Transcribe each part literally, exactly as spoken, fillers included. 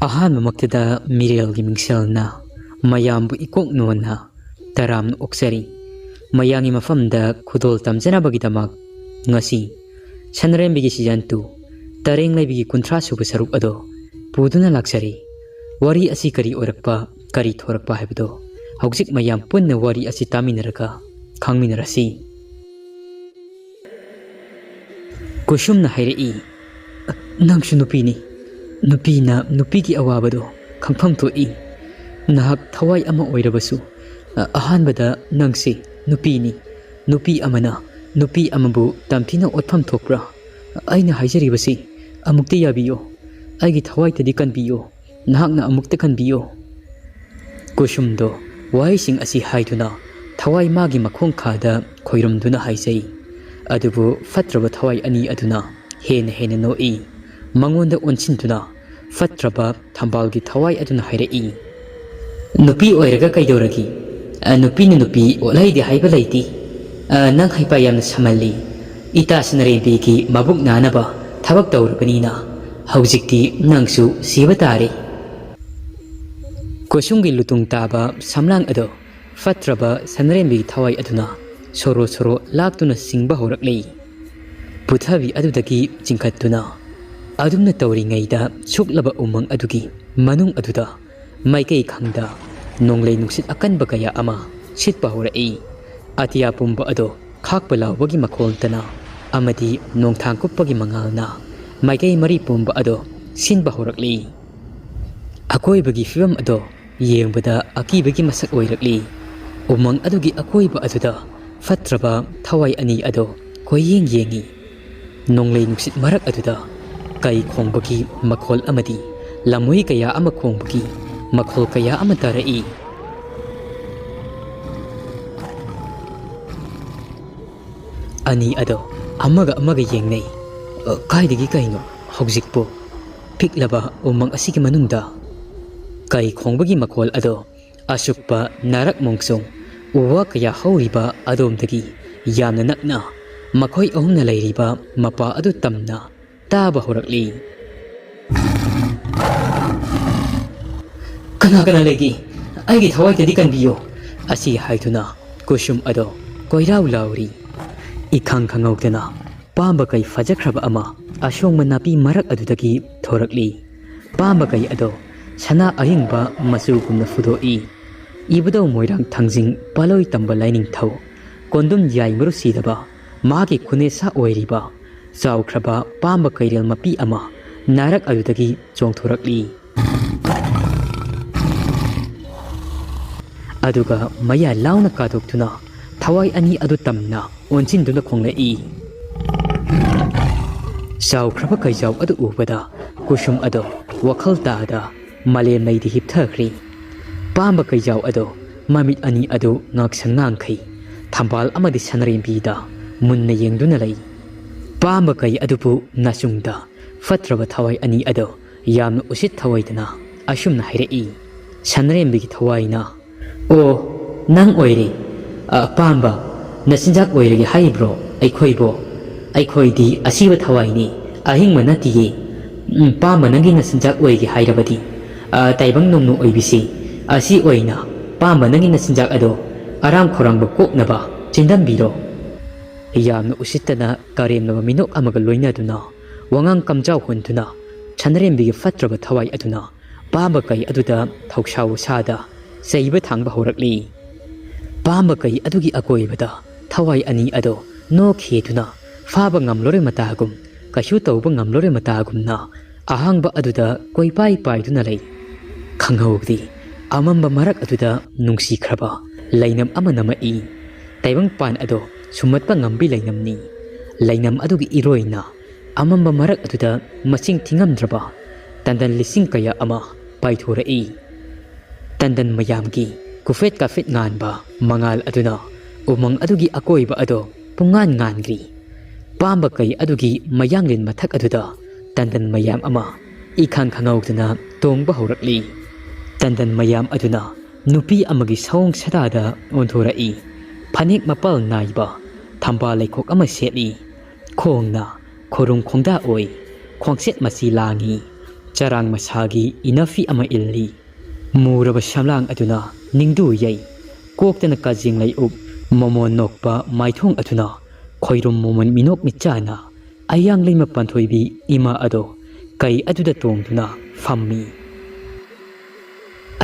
ꯑꯍꯥꯟꯕꯃꯛꯇꯗ ꯃꯤꯔꯦꯜꯒꯤ ꯃꯤꯡꯁꯦꯜꯅ ꯃꯌꯥꯝꯕꯨ ꯏꯀꯣꯛ ꯅꯣꯟꯅ ꯇꯔꯥꯝꯅ ꯑꯣꯛꯆꯔꯤ꯫ ꯃꯌꯥꯝꯒꯤ ꯃꯐꯝꯗ ꯈꯨꯗꯣꯜ ꯇꯝꯖꯅꯕꯒꯤꯗꯃꯛ ꯉꯁꯤ ꯁꯅꯔꯦꯝꯕꯤꯒꯤ season two, ꯇꯔꯦꯡ ꯂꯩꯕꯤꯒꯤ ꯀꯨꯟꯊ꯭ꯔꯥ ꯁꯨꯕ ꯁꯔꯨꯛ ꯑꯗꯣ ꯄꯨꯗꯨꯅ ꯂꯥꯛꯆꯔꯤ꯫ ꯋꯥꯔꯤ ꯑꯁꯤ ꯀꯔꯤ ꯑꯣꯏꯔꯛꯄ, ꯀꯔꯤ ꯊꯣꯔꯛꯄ ꯍꯥꯏꯕꯗꯣ ꯍꯧꯖꯤꯛ ꯃꯌꯥꯝ ꯄꯨꯟꯅ ꯋꯥꯔꯤ ꯑꯁꯤ ꯇꯥꯃꯤꯟꯅꯔꯒ ꯈꯪꯃꯤꯟꯅꯔꯁꯤ꯫ ꯀꯨꯁꯨꯝꯅ ꯍꯥꯏꯔꯛꯏ, "ꯅꯪꯁꯨ ꯅꯨꯄꯤꯅꯤ꯫ ꯅꯨꯄꯤꯅ ꯅꯨꯄꯤꯒꯤ ꯑꯋꯥꯕꯗꯣ ꯈꯪꯐꯝ ꯊꯣꯛꯏ꯫ ꯅꯍꯥꯛ ꯊꯋꯥꯏ ꯑꯃ ꯑꯣꯏꯔꯕꯁꯨ, ꯑ-, ꯑꯍꯥꯟꯕꯗ ꯅꯪꯁꯤ ꯅꯨꯄꯤꯅꯤ꯫ ꯅꯨꯄꯤ ꯑꯃꯅ ꯅꯨꯄꯤ ꯑꯃꯕꯨ ꯇꯝꯊꯤꯅ ꯑꯣꯠꯐꯝ ꯊꯣꯛꯄ꯭ꯔꯥ? ꯑꯩꯅ ꯍꯥꯏꯖꯔꯤꯕꯁꯤ ꯑꯃꯨꯛꯇ ꯌꯥꯕꯤꯌꯨ꯫ ꯑꯩꯒꯤ ꯊꯋꯥꯏꯗꯗꯤ ꯀꯟꯕꯤꯌꯨ꯫ ꯅꯍꯥꯛꯅ ꯑꯃꯨꯛꯇ ꯀꯟꯕꯤꯌꯨ꯫" ꯀꯨꯁꯨꯝꯗꯣ ꯋꯥꯍꯩꯁꯤꯡ ꯑꯁꯤ ꯍꯥꯏꯗꯨꯅ ꯊꯋꯥꯏ ꯃꯥꯒꯤ ꯃꯈꯣꯡ ꯈꯥꯗ ꯈꯣꯏꯔꯨꯝꯗꯨꯅ ꯍꯥꯏꯖꯩ꯫ ꯑꯗꯨꯕꯨ ꯐꯠꯇ꯭ꯔꯕ ꯊꯋꯥꯏ ꯑꯅꯤ ꯑꯗꯨꯅ ꯍꯦꯟꯅ ꯍꯦꯟꯅ ꯅꯣꯛꯏ꯫ ꯃꯉꯣꯟꯗ ꯑꯣꯟꯁꯤꯟꯗꯨꯅ ꯐꯠꯇ꯭ꯔꯕ ꯊꯝꯕꯥꯜꯒꯤ ꯊꯋꯥꯏ ꯑꯗꯨꯅ ꯍꯥꯏꯔꯛꯏ, "ꯅꯨꯄꯤ ꯑꯣꯏꯔꯒ ꯀꯩꯗꯧꯔꯒꯦ? ꯑ, ꯅꯨꯄꯤꯅ ꯅꯨꯄꯤ ꯑꯣꯠꯍꯩꯗꯦ ꯍꯥꯏꯕ ꯂꯩꯇꯦ꯫ ꯑ, ꯅꯪ ꯍꯩꯄꯥ ꯌꯥꯝꯅ ꯁꯥꯃꯜꯂꯤ꯫ ꯏꯇꯥ ꯁꯅꯔꯦꯝꯕꯤꯒꯤ ꯃꯕꯨꯛ ꯅꯥꯅꯕ ꯊꯕꯛ ꯇꯧꯔꯕꯅꯤꯅ ꯍꯧꯖꯤꯛꯇꯤ ꯅꯪꯁꯨ ꯁꯤꯕ ꯇꯥꯔꯦ꯫" ꯀꯣꯏꯁꯨꯝꯒꯤ ꯂꯨꯇꯨꯡ ꯇꯥꯕ ꯁꯝꯂꯥꯡ ꯑꯗꯣ ꯐꯠꯇ꯭ꯔꯕ ꯁꯅꯔꯦꯝꯕꯤꯒꯤ ꯊꯋꯥꯏ ꯑꯗꯨꯅ ꯁꯣꯔꯣ ꯁꯣꯔꯣ ꯂꯥꯛꯇꯨꯅ ꯁꯤꯡꯕ ꯍꯧꯔꯛꯂꯤ꯫ ꯄꯨꯊꯕꯤ ꯑꯗꯨꯗꯒꯤ ꯆꯤꯡꯈꯠꯇꯨꯅ ꯑꯗꯨꯝꯅ ꯇꯧꯔꯤꯉꯩꯗ ꯁꯨꯛꯂꯕ ꯎꯃꯪ ꯑꯗꯨꯒꯤ ꯃꯅꯨꯡ ꯑꯗꯨꯗ ꯃꯥꯏꯀꯩ ꯈꯪꯗ ꯅꯣꯡꯂꯩ ꯅꯨꯡꯁꯤꯠ ꯑꯀꯟꯕ ꯀꯌꯥ ꯑꯃ ꯁꯤꯠꯄ ꯍꯧꯔꯛꯏ꯫ ꯑꯇꯤꯌꯥ ꯄꯨꯝꯕ ꯑꯗꯣ ꯈꯥꯛꯄ ꯂꯥꯎꯕꯒꯤ ꯃꯈꯣꯜꯇꯅ ꯑꯃꯗꯤ ꯅꯣꯡꯊꯥꯡ ꯀꯨꯞꯄꯒꯤ ꯃꯉꯥꯜꯅ ꯃꯥꯏꯀꯩ ꯃꯔꯤ ꯄꯨꯝꯕ ꯑꯗꯣ ꯁꯤꯟꯕ ꯍꯧꯔꯛꯂꯤ꯫ ꯑꯀꯣꯏꯕꯒꯤ ꯐꯤꯕꯝ ꯑꯗꯣ ꯌꯦꯡꯕꯗ ꯑꯀꯤꯕꯒꯤ ꯃꯁꯛ ꯑꯣꯏꯔꯛꯂꯤ꯫ ꯎꯃꯪ ꯑꯗꯨꯒꯤ ꯑꯀꯣꯏꯕ ꯑꯗꯨꯗ ꯐꯠꯇ꯭ꯔꯕ ꯊꯋꯥꯏ ꯑꯅꯤ ꯑꯗꯣ ꯀꯣꯏꯌꯦꯡ ꯌꯦꯡꯉꯤ꯫ ꯅꯣꯡꯂꯩ ꯅꯨꯡꯁꯤꯠ ꯃꯔꯛ ꯑꯗꯨꯗ ꯀꯩ ꯈꯣꯡꯕꯒꯤ ꯃꯈꯣꯜ ꯑꯃꯗꯤ ꯂꯝꯍꯨꯏ ꯀꯌꯥ ꯑꯃ ꯈꯣꯡꯕꯒꯤ ꯃꯈꯣꯜ ꯀꯌꯥ ꯑꯃ ꯇꯥꯔꯛꯏ꯫ ꯑꯅꯤ ꯑꯗꯣ ꯑꯃꯒ ꯑꯃꯒ ꯌꯦꯡꯅꯩ꯫ "ꯑ, ꯀꯥꯏꯗꯒꯤ ꯀꯩꯅꯣ ꯍꯧꯖꯤꯛꯄꯨ ꯄꯤꯛꯂꯕ ꯎꯃꯪ ꯑꯁꯤꯒꯤ ꯃꯅꯨꯡꯗ?" ꯀꯩ ꯈꯣꯡꯕꯒꯤ ꯃꯈꯣꯜ ꯑꯗꯣ ꯑꯁꯨꯛꯄ ꯅꯥꯔꯛ ꯃꯣꯡꯁꯣꯡ ꯎ ꯋꯥ ꯀꯌꯥ ꯍꯧꯔꯤꯕ ꯑꯗꯣꯝꯗꯒꯤ ꯌꯥꯝꯅ ꯅꯛꯅ ꯃꯈꯣꯏ ꯑꯍꯨꯝꯅ ꯂꯩꯔꯤꯕ ꯃꯄꯥ ꯑꯗꯨ ꯇꯝꯅ ꯇꯥꯕ ꯍꯧꯔꯛꯂꯤ꯫ "ꯀꯅꯥ ꯀꯅꯥ ꯂꯩꯒꯦ? ꯑꯩꯒꯤ ꯊꯋꯥꯏꯗꯗꯤ ꯀꯟꯕꯤꯌꯨ!" ꯑꯁꯤ ꯍꯥꯏꯗꯨꯅ ꯀꯨꯁꯨꯝ ꯑꯗꯣ ꯀꯣꯏꯔꯥꯎ ꯂꯥꯎꯔꯤ꯫ ꯏꯈꯪ ꯈꯪꯍꯧꯗꯅ ꯄꯥꯝꯕ ꯀꯩ ꯐꯖꯈ꯭ꯔꯕ ꯑꯃ ꯑꯁꯣꯡꯕ ꯅꯥꯄꯤ ꯃꯔꯛ ꯑꯗꯨꯗꯒꯤ ꯊꯣꯔꯛꯂꯤ꯫ ꯄꯥꯝꯕ ꯀꯩ ꯑꯗꯣ ꯁꯅꯥ ꯑꯍꯤꯡꯕ ꯃꯆꯨꯒꯨꯝꯅ ꯐꯨꯗꯣꯛꯏ꯫ ꯏꯕꯨꯙꯧ ꯃꯣꯏꯔꯥꯡ ꯊꯥꯡꯖꯤꯡ ꯄꯥꯂꯣꯏ ꯇꯝꯕ ꯂꯥꯏꯅꯤꯡꯊꯧ ꯀꯣꯟꯗꯨꯝ ꯌꯥꯏꯃꯔꯨ ꯁꯤꯗꯕ ꯃꯍꯥꯛꯀꯤ ꯈꯨꯅꯦꯁꯥ ꯑꯣꯏꯔꯤꯕ ꯆꯥꯎꯈ꯭ꯔꯕ ꯄꯥꯝꯕ ꯀꯩꯔꯦꯜ ꯃꯄꯤ ꯑꯃ ꯅꯥꯔꯛ ꯑꯗꯨꯗꯒꯤ ꯆꯣꯡꯊꯣꯔꯛꯂꯤ꯫ ꯑꯗꯨꯒ ꯃꯌꯥ ꯂꯥꯎꯅ ꯀꯥꯊꯣꯛꯇꯨꯅ ꯊꯋꯥꯏ ꯑꯅꯤ ꯑꯗꯨ ꯇꯝꯅ ꯑꯣꯟꯁꯤꯟꯗꯨꯅ ꯈꯣꯡꯂꯛꯏ꯫ ꯆꯥꯎꯈ꯭ꯔꯕ ꯀꯩꯖꯥꯎ ꯑꯗꯨ ꯎꯕꯗ ꯀꯨꯁꯨꯝ ꯑꯗꯣ ꯋꯥꯈꯜ ꯇꯥꯗ ꯃꯥꯂꯦꯝ ꯃꯩꯗ ꯍꯤꯞꯊꯈ꯭ꯔꯦ꯫ ꯄꯥꯝꯕ ꯀꯩꯖꯥꯎ ꯑꯗꯣ ꯃꯃꯤꯠ ꯑꯅꯤ ꯑꯗꯨ ꯉꯥꯡꯁꯪ ꯉꯥꯡꯈꯩ ꯊꯝꯕꯥꯜ ꯑꯃꯗꯤ ꯁꯅꯔꯦꯝꯕꯤꯗ ꯃꯨꯟꯅ ꯌꯦꯡꯗꯨꯅ ꯂꯩ꯫ ꯄꯥꯝꯕ ꯀꯩ ꯑꯗꯨꯕꯨ ꯅꯥꯆꯨꯡꯗ ꯐꯠꯇ꯭ꯔꯕ ꯊꯋꯥꯏ ꯑꯅꯤ ꯑꯗꯣ ꯌꯥꯝꯅ ꯎꯁꯤꯠ ꯊꯑꯣꯏꯗꯅ ꯑꯁꯨꯝꯅ ꯍꯥꯏꯔꯛꯏ, ꯁꯅꯔꯦꯝꯕꯤꯒꯤ ꯊꯋꯥꯏꯅ, "ꯑꯣ, ꯅꯪ ꯑꯣꯏꯔꯦ꯫ ꯑ, ꯄꯥꯝꯕ, ꯅꯆꯤꯟꯖꯥꯛ ꯑꯣꯏꯔꯒꯦ ꯍꯥꯏꯔꯤꯕ꯭ꯔꯣ ꯑꯩꯈꯣꯏꯕꯣ? ꯑꯩꯈꯣꯏꯗꯤ ꯑꯁꯤꯕ ꯊꯋꯥꯏꯅꯤ, ꯑꯍꯤꯡꯕ ꯅꯠꯇꯤꯌꯦ꯫ ꯎꯝ, ꯄꯥꯝꯕ ꯅꯪꯒꯤ ꯅꯆꯤꯟꯖꯥꯛ ꯑꯣꯏꯒꯦ ꯍꯥꯏꯔꯕꯗꯤ, ꯑ, ꯇꯥꯏꯕꯪ ꯅꯣꯡꯅ ꯑꯣꯏꯕꯤꯁꯤ, ꯑꯁꯤ ꯑꯣꯏꯅ ꯄꯥꯝꯕ ꯅꯪꯒꯤ ꯅꯆꯤꯟꯖꯥꯛ ꯑꯗꯣ ꯑꯔꯥꯝ ꯈꯧꯔꯥꯡꯕ ꯀꯣꯛꯅꯕ ꯆꯤꯟꯗꯝꯕꯤꯔꯣ꯫" ꯌꯥꯝꯅ ꯎꯁꯤꯠꯇꯅ ꯀꯔꯦꯝꯅꯕ ꯃꯤꯅꯣꯛ ꯑꯃꯒ ꯂꯣꯏꯅꯗꯨꯅ ꯋꯥꯉꯥꯡ ꯀꯝꯖꯥꯎ ꯍꯨꯟꯗꯨꯅ ꯁꯅꯔꯦꯝꯕꯤꯒꯤ ꯐꯠꯇ꯭ꯔꯕ ꯊꯋꯥꯏ ꯑꯗꯨꯅ ꯄꯥꯝꯕ ꯀꯩ ꯑꯗꯨꯗ ꯊꯧꯁꯥꯎ ꯁꯥꯗ ꯆꯩꯕ ꯊꯥꯡꯕ ꯍꯧꯔꯛꯂꯤ꯫ ꯄꯥꯝꯕ ꯀꯩ ꯑꯗꯨꯒꯤ ꯑꯀꯣꯏꯕꯗ ꯊꯋꯥꯏ ꯑꯅꯤ ꯑꯗꯣ ꯅꯣꯛ ꯍꯦꯗꯨꯅ ꯐꯥꯕ ꯉꯝꯂꯔꯣꯏ ꯃꯇꯥꯒꯨꯝ, ꯀꯩꯁꯨ ꯇꯧꯕ ꯉꯝꯂꯔꯣꯏ ꯃꯇꯥꯒꯨꯝꯅ ꯑꯍꯥꯡꯕ ꯑꯗꯨꯗ ꯀꯣꯏꯄꯥꯏ ꯄꯥꯏꯗꯨꯅ ꯂꯩ꯫ ꯈꯪꯍꯧꯗꯦ, ꯑꯃꯝꯕ ꯃꯔꯛ ꯑꯗꯨꯗ ꯅꯨꯡꯁꯤꯈ꯭ꯔꯕ ꯂꯩꯅꯝ ꯑꯃ ꯅꯝꯃꯛꯏ꯫ ꯇꯥꯏꯕꯪꯄꯥꯟ ꯑꯗꯣ ꯁꯨꯝꯃꯠꯄ ꯉꯝꯕꯤ ꯂꯩꯅꯝꯅꯤ꯫ ꯂꯩꯅꯝ ꯑꯗꯨꯒꯤ ꯏꯔꯣꯏꯅ ꯑꯃꯝꯕ ꯃꯔꯛ ꯑꯗꯨꯗ ꯃꯁꯤꯡ ꯊꯤꯉꯝꯗ꯭ꯔꯕ ꯇꯟꯗꯟ ꯂꯤꯁꯤꯡ ꯀꯌꯥ ꯑꯃ ꯄꯥꯏꯊꯣꯔꯛꯏ꯫ ꯇꯟꯗꯟ ꯃꯌꯥꯝꯒꯤ ꯀꯨꯐꯦꯠ ꯀꯥꯐꯦꯠ ꯉꯥꯟꯕ ꯃꯉꯥꯜ ꯑꯗꯨꯅ ꯎꯃꯪ ꯑꯗꯨꯒꯤ ꯑꯀꯣꯏꯕ ꯑꯗꯣ ꯄꯨꯡꯉꯥꯟ ꯉꯥꯟꯈ꯭ꯔꯤ꯫ ꯄꯥꯝꯕ ꯀꯩ ꯑꯗꯨꯒꯤ ꯃꯌꯥꯡꯂꯦꯟ ꯃꯊꯛ ꯑꯗꯨꯗ ꯇꯟꯗꯟ ꯃꯌꯥꯝ ꯑꯃ ꯏꯈꯪ ꯈꯪꯍꯧꯗꯅ ꯇꯣꯡꯕ ꯍꯧꯔꯛꯂꯤ꯫ ꯇꯟꯗꯟ ꯃꯌꯥꯝ ꯑꯗꯨꯅ ꯅꯨꯄꯤ ꯑꯃꯒꯤ ꯁꯑꯣꯡ ꯁꯥꯗꯥꯗ ꯑꯣꯟꯊꯣꯔꯛꯏ꯫ ꯐꯅꯦꯛ ꯃꯄꯥꯜ ꯅꯥꯏꯕ ꯊꯝꯕꯥꯜ ꯂꯩꯈꯣꯛ ꯑꯃ ꯁꯦꯠꯂꯤ꯫ ꯈꯣꯡꯅ ꯈꯨꯔꯨꯡ ꯈꯣꯡꯗꯥ ꯑꯣꯏ꯫ ꯈ꯭ꯋꯥꯡꯁꯦꯠ ꯃꯆꯤ ꯂꯥꯡꯉꯤ꯫ ꯆꯔꯥꯡ ꯃꯁꯥꯒꯤ ꯏꯅꯐꯤ ꯑꯃ ꯏꯜꯂꯤ꯫ ꯃꯨꯔꯕ ꯁꯝꯂꯥꯡ ꯑꯗꯨꯅ ꯅꯤꯡꯗꯨ ꯌꯩ꯫ ꯀꯣꯛꯇꯅ ꯀꯥꯖꯦꯡ ꯂꯩ ꯎꯞ꯫ ꯃꯃꯣꯟ ꯅꯣꯛꯄ ꯃꯥꯏꯊꯣꯡ ꯑꯗꯨꯅ ꯈꯣꯏꯔꯨꯝ ꯃꯃꯣꯟ ꯃꯤꯅꯣꯛ ꯃꯤꯠꯆꯥꯅ ꯑꯌꯥꯡꯂꯩꯃ ꯄꯥꯟꯊꯣꯏꯕꯤ ꯏꯃꯥ ꯑꯗꯣ ꯀꯩ ꯑꯗꯨꯗ ꯇꯣꯡꯗꯨꯅ ꯐꯝꯃꯤ꯫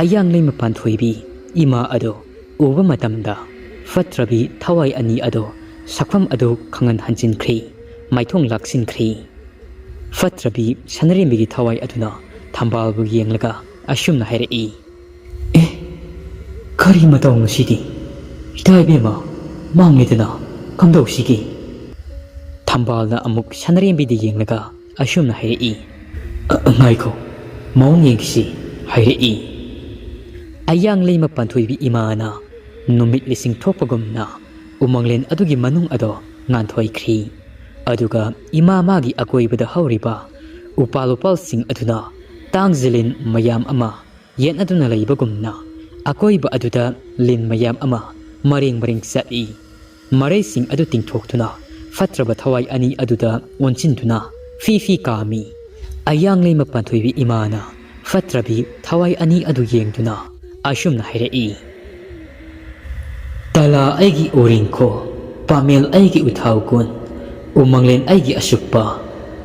ꯑꯌꯥꯡꯂꯩꯃ ꯄꯥꯟꯊꯣꯏꯕꯤ ꯏꯃꯥ ꯑꯗꯣ ꯎꯕ ꯃꯇꯝꯗ ꯐꯠꯇ꯭ꯔꯕꯤ ꯊꯋꯥꯏ ꯑꯅꯤ ꯑꯗꯣ ꯁꯛꯐꯝ ꯑꯗꯨ ꯈꯪꯍꯟ ꯍꯟꯖꯤꯟꯈ꯭ꯔꯦ, ꯃꯥꯏꯊꯣꯡ ꯂꯥꯛꯁꯤꯟꯈ꯭ꯔꯦ꯫ ꯐꯠꯇ꯭ꯔꯕꯤ ꯁꯅꯔꯦꯝꯕꯤꯒꯤ ꯊꯋꯥꯏ ꯑꯗꯨꯅ ꯊꯝꯕꯥꯜꯕꯨ ꯌꯦꯡꯂꯒ ꯑꯁꯨꯝꯅ ꯍꯥꯏꯔꯛꯏ, "ꯑꯦ, ꯀꯔꯤ ꯃꯇꯧꯅꯣ ꯁꯤꯗꯤ? ꯏꯇꯥ ꯏꯕꯦꯝꯃ, ꯃꯥꯡꯂꯦꯗꯅ, ꯀꯝꯗꯧꯁꯤꯒꯦ?" ꯊꯝꯕꯥꯜꯅ ꯑꯃꯨꯛ ꯁꯅꯔꯦꯝꯕꯤꯗ ꯌꯦꯡꯂꯒ ꯑꯁꯨꯝꯅ ꯍꯥꯏꯔꯛꯏ, "ꯑ, ꯉꯥꯏꯈꯣ, ꯃꯑꯣꯡ ꯌꯦꯡꯈꯤꯁꯤ," ꯍꯥꯏꯔꯛꯏ꯫ ꯑꯌꯥꯡꯂꯩꯃ ꯄꯥꯟꯊꯣꯏꯕꯤ ꯏꯃꯥꯅ ꯅꯨꯃꯤꯠ ꯂꯤꯁꯤꯡ ꯊꯣꯛꯄꯒꯨꯝꯅ ꯎꯃꯪꯂꯦꯟ ꯑꯗꯨꯒꯤ ꯃꯅꯨꯡ ꯑꯗꯣ ꯉꯥꯟꯊꯣꯏꯈ꯭ꯔꯤ꯫ ꯑꯗꯨꯒ ꯏꯃꯥ ꯃꯥꯒꯤ ꯑꯀꯣꯏꯕꯗ ꯍꯧꯔꯤꯕ ꯎꯄꯥꯜ ꯋꯥꯄꯥꯜꯁꯤꯡ ꯑꯗꯨꯅ ꯇꯥꯡꯖꯂꯤꯟ ꯃꯌꯥꯝ ꯑꯃ ꯌꯦꯠꯅꯗꯨꯅ ꯂꯩꯕꯒꯨꯝꯅ ꯑꯀꯣꯏꯕ ꯑꯗꯨꯗ ꯂꯤꯟ ꯃꯌꯥꯝ ꯑꯃ ꯃꯔꯦꯡ ꯃꯔꯦꯡ ꯆꯠꯂꯤ꯫ ꯃꯔꯩꯁꯤꯡ ꯑꯗꯨ ꯇꯤꯡꯊꯣꯛꯇꯨꯅ ꯐꯠꯇ꯭ꯔꯕ ꯊꯋꯥꯏ ꯑꯅꯤ ꯑꯗꯨꯗ ꯑꯣꯟꯁꯤꯟꯗꯨꯅ ꯐꯤ ꯐꯤ ꯀꯥꯝꯃꯤ꯫ ꯑꯌꯥꯡꯂꯩꯃ ꯄꯥꯟꯊꯣꯏꯕꯤ ꯏꯃꯥꯅ ꯐꯠꯇ꯭ꯔꯕꯤ ꯊꯋꯥꯏ ꯑꯅꯤ ꯑꯗꯨ ꯌꯦꯡꯗꯨꯅ ꯑꯁꯨꯝꯅ ꯍꯥꯏꯔꯛꯏ, "ꯇꯂꯥ ꯑꯩꯒꯤ ꯎꯔꯤꯡꯈꯣ, ꯄꯥꯃꯦꯜ ꯑꯩꯒꯤ ꯎꯊꯥꯎ ꯀꯨꯟ, ꯎꯃꯪꯂꯦꯟ ꯑꯩꯒꯤ ꯑꯁꯨꯛꯄ,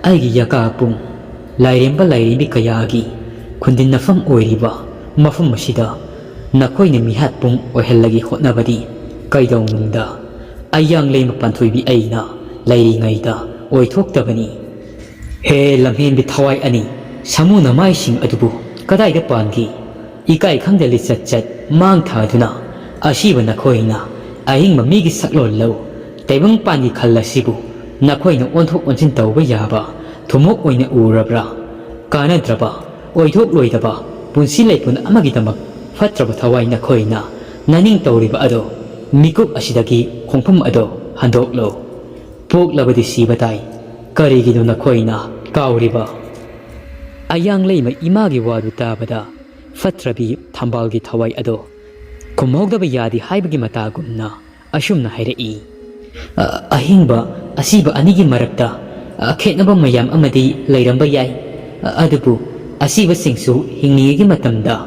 ꯑꯩꯒꯤ ꯌꯀꯥꯄꯨꯡ, ꯂꯥꯏꯔꯦꯝꯕ ꯂꯥꯏꯔꯦꯝꯕꯤ ꯀꯌꯥꯒꯤ ꯈꯨꯟꯗꯤꯟꯅꯐꯝ ꯑꯣꯏꯔꯤꯕ ꯃꯐꯝ ꯑꯁꯤꯗ ꯅꯈꯣꯏꯅ ꯃꯤꯍꯥꯠ ꯄꯨꯡ ꯑꯣꯏꯍꯜꯂꯒꯦ ꯍꯣꯠꯅꯕꯗꯤ ꯀꯩꯗꯧꯅꯨꯡꯗ ꯑꯌꯥꯡꯂꯩꯃ ꯄꯥꯟꯊꯣꯏꯕꯤ ꯑꯩꯅ ꯂꯩꯔꯤꯉꯩꯗ ꯑꯣꯏꯊꯣꯛꯇꯕꯅꯤ꯫ ꯍꯦ ꯂꯝꯍꯦꯟꯕꯤ ꯊꯋꯥꯏ ꯑꯅꯤ, ꯁꯥꯃꯨ ꯅꯃꯥꯏꯁꯤꯡ ꯑꯗꯨꯕꯨ ꯀꯗꯥꯏꯗ ꯄꯥꯟꯒꯦ? ꯏꯀꯥꯏ ꯈꯪꯗ ꯂꯤꯆꯠ ꯆꯠ ꯃꯥꯡ ꯊꯥꯗꯨꯅ ꯑꯁꯤꯕ ꯅꯈꯣꯏꯅ ꯑꯍꯤꯡꯕ ꯃꯤꯒꯤ ꯁꯛꯂꯣꯟ ꯂꯧ꯫ ꯇꯥꯏꯕꯪꯄꯥꯟꯒꯤ ꯈꯜ ꯑꯁꯤꯕꯨ ꯅꯈꯣꯏꯅ ꯑꯣꯟꯊꯣꯛ ꯑꯣꯟꯁꯤꯟ ꯇꯧꯕ ꯌꯥꯕ ꯊꯨꯝꯃꯣꯛ ꯑꯣꯏꯅ ꯎꯔꯕ꯭ꯔꯥ? ꯀꯥꯟꯅꯗ꯭ꯔꯕ, ꯑꯣꯏꯊꯣꯛꯂꯣꯏꯗꯕ ꯄꯨꯟꯁꯤ ꯂꯩꯄꯨꯟ ꯑꯃꯒꯤꯗꯃꯛ ꯐꯠꯇ꯭ꯔꯕ ꯊꯋꯥꯏ ꯅꯈꯣꯏꯅ ꯅꯅꯤꯡ ꯇꯧꯔꯤꯕ ꯑꯗꯣ ꯃꯤꯀꯨꯞ ꯑꯁꯤꯗꯒꯤ ꯈꯣꯡꯐꯝ ꯑꯗꯣ ꯍꯟꯗꯣꯛꯂꯣ꯫ ꯄꯣꯛꯂꯕꯗꯤ ꯁꯤꯕ ꯇꯥꯏ꯫ ꯀꯔꯤꯒꯤꯅꯣ ꯅꯈꯣꯏꯅ ꯀꯥꯎꯔꯤꯕ?" ꯑꯌꯥꯡꯂꯩꯃ ꯏꯃꯥꯒꯤ ꯋꯥꯗꯨ ꯇꯥꯕꯗ ꯐꯠꯇ꯭ꯔꯕꯤ ꯊꯝꯕꯥꯜꯒꯤ ꯊꯋꯥꯏ ꯑꯗꯣ ꯈꯨꯝꯍꯧꯗꯕ ꯌꯥꯗꯦ ꯍꯥꯏꯕꯒꯤ ꯃꯇꯥꯒꯨꯝꯅ ꯑꯁꯨꯝꯅ ꯍꯥꯏꯔꯛꯏ, "ꯑ-, ꯑꯍꯤꯡꯕ ꯑꯁꯤꯕ ꯑꯅꯤꯒꯤ ꯃꯔꯛꯇ, ꯑ, ꯈꯦꯠꯅꯕ ꯃꯌꯥꯝ ꯑꯃꯗꯤ ꯂꯩꯔꯝꯕ ꯌꯥꯏ꯫ ꯑ-, ꯑꯗꯨꯕꯨ ꯑꯁꯤꯕꯁꯤꯡꯁꯨ ꯍꯤꯡꯂꯤꯉꯩꯒꯤ ꯃꯇꯝꯗ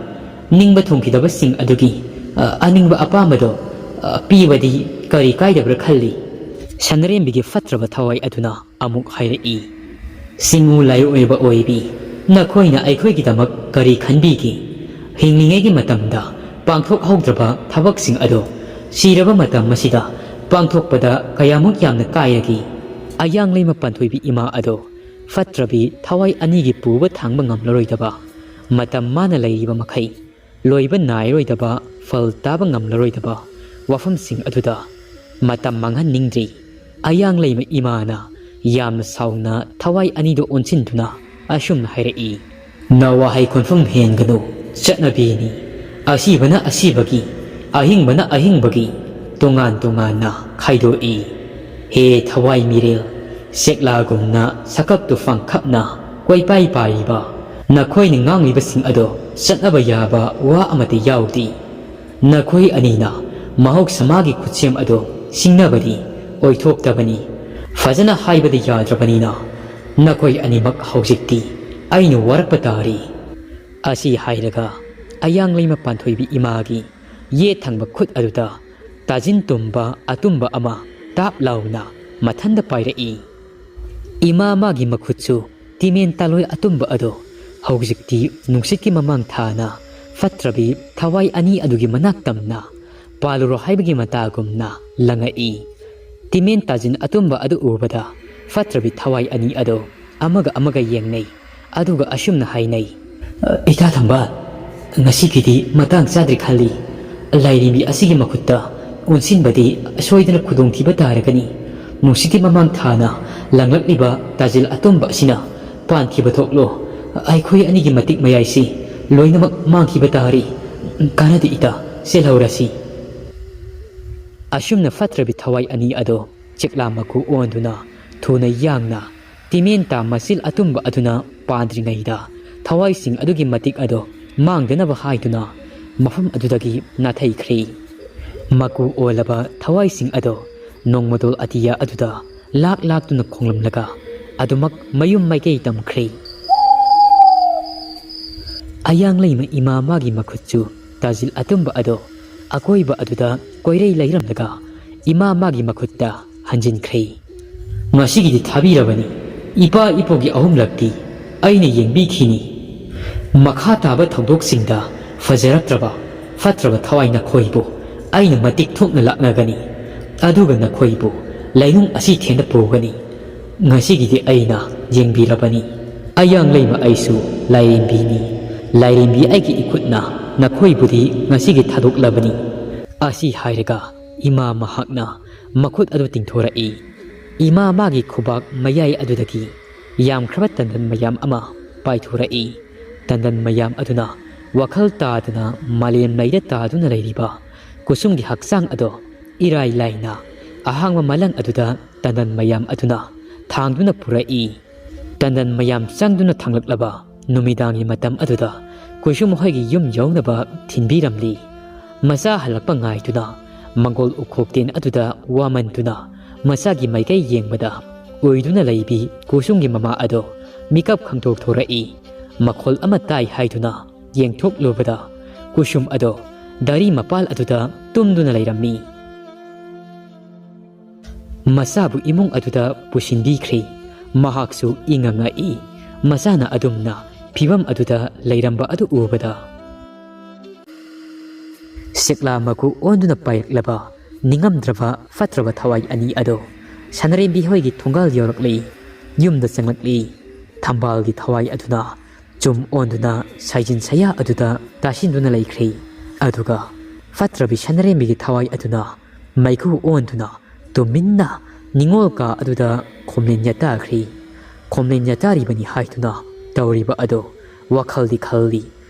ꯅꯤꯡꯕ ꯊꯨꯡꯈꯤꯗꯕꯁꯤꯡ ꯑꯗꯨꯒꯤ, ꯑ, ꯑꯅꯤꯡꯕ ꯑꯄꯥꯝꯕꯗꯣ, ꯑ, ꯄꯤꯕꯗꯤ ꯀꯔꯤ ꯀꯥꯏꯗꯕ꯭ꯔꯥ ꯈꯜꯂꯤ꯫ ꯁꯅꯔꯦꯝꯕꯤꯒꯤ ꯐꯠꯇ꯭ꯔꯕ ꯊꯋꯥꯏ ꯑꯗꯨꯅ ꯑꯃꯨꯛ ꯍꯥꯏꯔꯛꯏ, "ꯆꯤꯡꯎ ꯂꯥꯏꯑꯣꯏꯕ ꯑꯣꯏꯕꯤ, ꯅꯈꯣꯏꯅ ꯑꯩꯈꯣꯏꯒꯤꯗꯃꯛ ꯀꯔꯤ ꯈꯟꯕꯤꯒꯦ? ꯍꯤꯡꯂꯤꯉꯩꯒꯤ ꯃꯇꯝꯗ ꯄꯥꯡꯊꯣꯛꯍꯧꯗ꯭ꯔꯕ ꯊꯕꯛꯁꯤꯡ ꯑꯗꯣ ꯁꯤꯔꯕ ꯃꯇꯝ ꯑꯁꯤꯗ ꯄꯥꯡꯊꯣꯛꯄꯗ ꯀꯌꯥꯃꯨꯛ ꯌꯥꯝꯅ ꯀꯥꯏꯔꯒꯦ?" ꯑꯌꯥꯡꯂꯩꯃ ꯄꯥꯟꯊꯣꯏꯕꯤ ꯏꯃꯥ ꯑꯗꯣ ꯐꯠꯇ꯭ꯔꯕꯤ ꯊꯋꯥꯏ ꯑꯅꯤꯒꯤ ꯄꯨꯕ ꯊꯥꯡꯕ ꯉꯝꯂꯔꯣꯏꯗꯕ ꯃꯇꯝ ꯃꯥꯅ ꯂꯩꯔꯤꯕ ꯃꯈꯩ ꯂꯣꯏꯕ ꯅꯥꯏꯔꯣꯏꯗꯕ, ꯐꯜ ꯇꯥꯕ ꯉꯝꯂꯔꯣꯏꯗꯕ ꯋꯥꯐꯝꯁꯤꯡ ꯑꯗꯨꯗ ꯃꯇꯝ ꯃꯥꯡꯍꯟꯅꯤꯡꯗ꯭ꯔꯤ꯫ ꯑꯌꯥꯡꯂꯩꯃ ꯏꯃꯥꯅ ꯌꯥꯝꯅ ꯁꯥꯎꯅ ꯊꯋꯥꯏ ꯑꯅꯤꯗꯨ ꯑꯣꯟꯁꯤꯟꯗꯨꯅ ꯑꯁꯨꯝꯅ ꯍꯥꯏꯔꯛꯏ, "ꯅꯋꯥꯍꯩ ꯈꯣꯟꯐꯝ ꯍꯦꯟꯒꯅꯨ, ꯆꯠꯅꯕꯤꯅꯤ꯫ ꯑꯁꯤꯕꯅ ꯑꯁꯤꯕꯒꯤ, ꯑꯍꯤꯡꯕꯅ ꯑꯍꯤꯡꯕꯒꯤ ꯇꯣꯉꯥꯟ ꯇꯣꯉꯥꯟꯅ ꯈꯥꯏꯗꯣꯛꯏ꯫ ꯍꯦ ꯊꯋꯥꯏ ꯃꯤꯔꯦꯜ, ꯆꯦꯛꯂꯥꯒꯨꯝꯅ ꯁꯀꯞꯇꯨ ꯐꯪꯈꯞꯅ ꯀꯣꯏꯄꯥꯏ ꯄꯥꯏꯔꯤꯕ ꯅꯈꯣꯏꯅ ꯉꯥꯡꯂꯤꯕꯁꯤꯡ ꯑꯗꯣ ꯆꯠꯅꯕ ꯌꯥꯕ ꯋꯥ ꯑꯃꯠꯇ ꯌꯥꯎꯗꯦ꯫ ꯅꯈꯣꯏ ꯑꯅꯤꯅ ꯃꯍꯧꯁꯥ ꯃꯥꯒꯤ ꯈꯨꯠꯁꯦꯝ ꯑꯗꯣ ꯁꯤꯡꯅꯕꯗꯤ ꯑꯣꯏꯊꯣꯛꯇꯕꯅꯤ꯫ ꯐꯖꯅ ꯍꯥꯏꯕꯗꯤ ꯌꯥꯗ꯭ꯔꯕꯅꯤꯅ ꯅꯈꯣꯏ ꯑꯅꯤꯃꯛ ꯍꯧꯖꯤꯛꯇꯤ ꯑꯩꯅ ꯋꯥꯔꯛꯄ ꯇꯥꯔꯤ꯫" ꯑꯁꯤ ꯍꯥꯏꯔꯒ ꯑꯌꯥꯡꯂꯩꯃ ꯄꯥꯟꯊꯣꯏꯕꯤ ꯏꯃꯥꯒꯤ ꯌꯦꯠ ꯊꯪꯕ ꯈꯨꯠ ꯑꯗꯨꯗ ꯇꯥꯖꯤꯟ ꯇꯨꯝꯕ ꯑꯇꯨꯝꯕ ꯑꯃ ꯇꯥꯞ ꯂꯥꯎꯅ ꯃꯊꯟꯗ ꯄꯥꯏꯔꯛꯏ꯫ ꯏꯃꯥ ꯃꯥꯒꯤ ꯃꯈꯨꯠꯁꯨ ꯇꯤꯃꯦꯟ ꯇꯥꯂꯣꯏ ꯑꯇꯨꯝꯕ ꯑꯗꯣ ꯍꯧꯖꯤꯛꯇꯤ ꯅꯨꯡꯁꯤꯠꯀꯤ ꯃꯃꯥꯡ ꯊꯥꯅ ꯐꯠꯇ꯭ꯔꯕꯤ ꯊꯋꯥꯏ ꯑꯅꯤ ꯑꯗꯨꯒꯤ ꯃꯅꯥꯛ ꯇꯝꯅ ꯄꯥꯜꯂꯨꯔꯣ ꯍꯥꯏꯕꯒꯤ ꯃꯇꯥꯒꯨꯝꯅ ꯂꯪꯉꯛꯏ꯫ ꯇꯤꯃꯦꯟ ꯇꯥꯖꯤꯟ ꯑꯇꯨꯝꯕ ꯑꯗꯨ ꯎꯕꯗ ꯐꯠꯇ꯭ꯔꯕꯤ ꯊꯋꯥꯏ ꯑꯅꯤ ꯑꯗꯣ ꯑꯃꯒ ꯑꯃꯒ ꯌꯦꯡꯅꯩ꯫ ꯑꯗꯨꯒ ꯑꯁꯨꯝꯅ ꯍꯥꯏꯅꯩ, "ꯏꯇꯥ ꯊꯝꯕꯥꯜ, ꯉꯁꯤꯒꯤꯗꯤ ꯃꯇꯥꯡ ꯆꯥꯗ꯭ꯔꯦ ꯈꯜꯂꯤ꯫ ꯂꯥꯏꯔꯦꯝꯕꯤ ꯑꯁꯤꯒꯤ ꯃꯈꯨꯠꯇ ꯑꯣꯟꯁꯤꯟꯕꯗꯤ ꯁꯣꯏꯗꯅ ꯈꯨꯗꯣꯡꯊꯤꯕ ꯇꯥꯔꯒꯅꯤ꯫ ꯅꯨꯡꯁꯤꯠꯀꯤ ꯃꯃꯥꯡ ꯊꯥꯅ ꯂꯪꯂꯛꯂꯤꯕ ꯇꯥꯖꯤꯜ ꯑꯇꯨꯝꯕ ꯑꯁꯤꯅ ꯄꯥꯟꯈꯤꯕ ꯊꯣꯛꯂꯣ꯫ ꯑꯩꯈꯣꯏ ꯑꯅꯤꯒꯤ ꯃꯇꯤꯛ ꯃꯌꯥꯏꯁꯤ ꯂꯣꯏꯅꯃꯛ ꯃꯥꯡꯈꯤꯕ ꯇꯥꯔꯤ꯫ ꯀꯥꯟꯅꯗꯦ ꯏꯇꯥ, ꯆꯦꯜꯍꯧꯔꯁꯤ꯫" ꯑꯁꯨꯝꯅ ꯐꯠꯇ꯭ꯔꯕꯤ ꯊꯋꯥꯏ ꯑꯅꯤ ꯑꯗꯣ ꯆꯦꯛꯂꯥ ꯃꯀꯨ ꯑꯣꯟꯗꯨꯅ ꯊꯨꯅ ꯌꯥꯡꯅ ꯇꯤꯃꯦꯟꯇꯥ ꯃꯆꯤꯜ ꯑꯇꯨꯝꯕ ꯑꯗꯨꯅ ꯄꯥꯟꯗ꯭ꯔꯤꯉꯩꯗ ꯊꯋꯥꯏꯁꯤꯡ ꯑꯗꯨꯒꯤ ꯃꯇꯤꯛ ꯑꯗꯣ ꯃꯥꯡꯗꯅꯕ ꯍꯥꯏꯗꯨꯅ ꯃꯐꯝ ꯑꯗꯨꯗꯒꯤ ꯅꯥꯊꯩꯈ꯭ꯔꯦ꯫ ꯃꯀꯨ ꯑꯣꯜꯂꯕ ꯊꯋꯥꯏꯁꯤꯡ ꯑꯗꯣ ꯅꯣꯡꯃꯗꯣꯜ ꯑꯇꯤꯌꯥ ꯑꯗꯨꯗ ꯂꯥꯛ ꯂꯥꯛꯇꯨꯅ ꯈꯣꯡꯂꯝꯂꯒ ꯑꯗꯨꯃꯛ ꯃꯌꯨꯝ ꯃꯥꯏꯀꯩ ꯇꯝꯈ꯭ꯔꯦ꯫ ꯑꯌꯥꯡ ꯂꯩꯃ ꯏꯃꯥ ꯃꯥꯒꯤ ꯃꯈꯨꯠꯁꯨ ꯇꯥꯖꯤꯜ ꯑꯇꯨꯝꯕ ꯑꯗꯣ ꯑꯀꯣꯏꯕ ꯑꯗꯨꯗ ꯀꯣꯏꯔꯩ ꯂꯩꯔꯝꯂꯒ ꯏꯃꯥ ꯃꯥꯒꯤ ꯃꯈꯨꯠꯇ ꯍꯟꯖꯤꯟꯈ꯭ꯔꯦ꯫ "ꯉꯁꯤꯒꯤꯗꯤ ꯊꯥꯕꯤꯔꯕꯅꯤ꯫ ꯏꯄꯥ ꯏꯄꯨꯒꯤ ꯑꯍꯨꯝꯂꯛꯇꯤ ꯑꯩꯅ ꯌꯦꯡꯕꯤꯈꯤꯅꯤ꯫ ꯃꯈꯥ ꯇꯥꯕ ꯊꯧꯗꯣꯛꯁꯤꯡꯗ ꯐꯖꯔꯛꯇ꯭ꯔꯕ ꯐꯠꯇ꯭ꯔꯕ ꯊꯋꯥꯏ ꯅꯈꯣꯏꯕꯨ ꯑꯩꯅ ꯃꯇꯤꯛ ꯊꯣꯛꯅ ꯂꯥꯛꯅꯒꯅꯤ꯫ ꯑꯗꯨꯒ ꯅꯈꯣꯏꯕꯨ ꯂꯩꯅꯨꯡ ꯑꯁꯤ ꯊꯦꯟꯗ ꯄꯨꯒꯅꯤ꯫ ꯉꯁꯤꯒꯤꯗꯤ ꯑꯩꯅ ꯌꯦꯡꯕꯤꯔꯕꯅꯤ꯫ ꯑꯌꯥꯡ ꯂꯩꯃ ꯑꯩꯁꯨ ꯂꯥꯏꯔꯦꯝꯕꯤꯅꯤ꯫ ꯂꯥꯏꯔꯦꯝꯕꯤ ꯑꯩꯒꯤ ꯏꯈꯨꯠꯅ ꯅꯈꯣꯏꯕꯨꯗꯤ ꯉꯁꯤꯒꯤ ꯊꯥꯗꯣꯛꯂꯕꯅꯤ"꯫ ꯑꯁꯤ ꯍꯥꯏꯔꯒ ꯏꯃꯥ ꯃꯍꯥꯛꯅ ꯃꯈꯨꯠ ꯑꯗꯨ ꯇꯤꯡꯊꯣꯔꯛꯏ꯫ ꯏꯃꯥ ꯃꯥꯒꯤ ꯈꯨꯕꯥꯛ ꯃꯌꯥꯏ ꯑꯗꯨꯗꯒꯤ ꯌꯥꯝꯈ꯭ꯔꯕ ꯇꯟꯗꯟ ꯃꯌꯥꯝ ꯑꯃ ꯄꯥꯏꯊꯣꯔꯛꯏ꯫ ꯇꯟꯗꯟ ꯃꯌꯥꯝ ꯑꯗꯨꯅ ꯋꯥꯈꯜ ꯇꯥꯗꯅ ꯃꯥꯂꯦꯝ ꯂꯩꯗ ꯇꯥꯗꯨꯅ ꯂꯩꯔꯤꯕ ꯀꯨꯁꯨꯝꯒꯤ ꯍꯛꯆꯥꯡ ꯑꯗꯣ ꯏꯔꯥꯏ ꯂꯥꯏꯅ ꯑꯍꯥꯡꯕ ꯃꯂꯪ ꯑꯗꯨꯗ ꯇꯟꯗꯟ ꯃꯌꯥꯝ ꯑꯗꯨꯅ ꯊꯥꯡꯗꯨꯅ ꯄꯨꯔꯛꯏ꯫ ꯇꯟꯗꯟ ꯃꯌꯥꯝ ꯆꯪꯗꯨꯅ ꯊꯥꯡꯂꯛꯂꯕ ꯅꯨꯃꯤꯗꯥꯡꯒꯤ ꯃꯇꯝ ꯑꯗꯨꯗ ꯀꯨꯁꯨꯝ ꯍꯣꯏꯒꯤ ꯌꯨꯝ ꯌꯧꯅꯕ ꯊꯤꯟꯕꯤꯔꯝꯂꯤ꯫ ꯃꯆꯥ ꯍꯜꯂꯛꯄ ꯉꯥꯏꯗꯨꯅ ꯃꯪꯒꯣꯜ ꯎꯈꯣꯛꯇꯦꯟ ꯑꯗꯨꯗ ꯋꯥꯃꯟꯗꯨꯅ ꯃꯆꯥꯒꯤ ꯃꯥꯏꯀꯩ ꯌꯦꯡꯕꯗ ꯎꯏꯗꯨꯅ ꯂꯩꯕꯤ ꯀꯨꯁꯨꯝꯒꯤ ꯃꯃꯥ ꯑꯗꯣ ꯃꯤꯀꯞ ꯈꯪꯊꯣꯛꯊꯣꯔꯛꯏ꯫ ꯃꯈꯣꯜ ꯑꯃ ꯇꯥꯏ ꯍꯥꯏꯗꯨꯅ ꯌꯦꯡꯊꯣꯛꯂꯨꯕꯗ ꯀꯨꯁꯨꯝ ꯑꯗꯣ ꯗꯥꯔꯤ ꯃꯄꯥꯜ ꯑꯗꯨꯗ ꯇꯨꯝꯗꯨꯅ ꯂꯩꯔꯝꯃꯤ꯫ ꯃꯆꯥꯕꯨ ꯏꯃꯨꯡ ꯑꯗꯨꯗ ꯄꯨꯁꯤꯟꯕꯤꯈ꯭ꯔꯦ꯫ ꯃꯍꯥꯛꯁꯨ ꯏꯉꯛ ꯉꯛꯏ꯫ ꯃꯆꯥꯅ ꯑꯗꯨꯝꯅ ꯐꯤꯚꯝ ꯑꯗꯨꯗ ꯂꯩꯔꯝꯕ ꯑꯗꯨ ꯎꯕꯗ꯫ ꯁꯤꯛꯂꯥ ꯃꯀꯨ ꯑꯣꯟꯗꯨꯅ ꯄꯥꯏꯔꯛꯂꯕ ꯅꯤꯡꯉꯝꯗ꯭ꯔꯕ ꯐꯠꯇ꯭ꯔꯕ ꯊꯋꯥꯏ ꯑꯅꯤ ꯑꯗꯣ ꯁꯅꯔꯦꯝꯕꯤ ꯍꯣꯏꯒꯤ ꯊꯣꯡꯒꯥꯜ ꯌꯧꯔꯛꯂꯤ꯫ ꯌꯨꯝꯗ ꯆꯪꯂꯛꯂꯤ꯫ ꯊꯝꯕꯥꯜꯒꯤ ꯊꯋꯥꯏ ꯑꯗꯨꯅ ꯆꯨꯝ ꯑꯣꯟꯗꯨꯅ ꯁꯥꯏꯖꯤꯟ ꯁꯌꯥ ꯑꯗꯨꯗ ꯇꯥꯁꯤꯟꯗꯨꯅ ꯂꯩꯈ꯭ꯔꯦ꯫ ꯑꯗꯨꯒ ꯐꯠꯇ꯭ꯔꯕꯤ ꯁꯅꯔꯦꯝꯕꯤꯒꯤ ꯊꯋꯥꯏ ꯑꯗꯨꯅ ꯃꯩꯈꯨ ꯑꯣꯟꯗꯨꯅ ꯇꯨꯃꯤꯟꯅ ꯅꯤꯡꯉꯣꯜ ꯀꯥ ꯑꯗꯨꯗ ꯈꯣꯝꯂꯦꯟ ꯌꯥꯇꯥꯈ꯭ꯔꯤ꯫ ꯈꯣꯝꯂꯦꯟ ꯌꯥꯇꯥꯔꯤꯕꯅꯤ ꯍꯥꯏꯗꯨꯅ ꯇꯧꯔꯤꯕ ꯑꯗꯣ ꯋꯥꯈꯜꯗꯤ ꯈꯜꯂꯤ꯫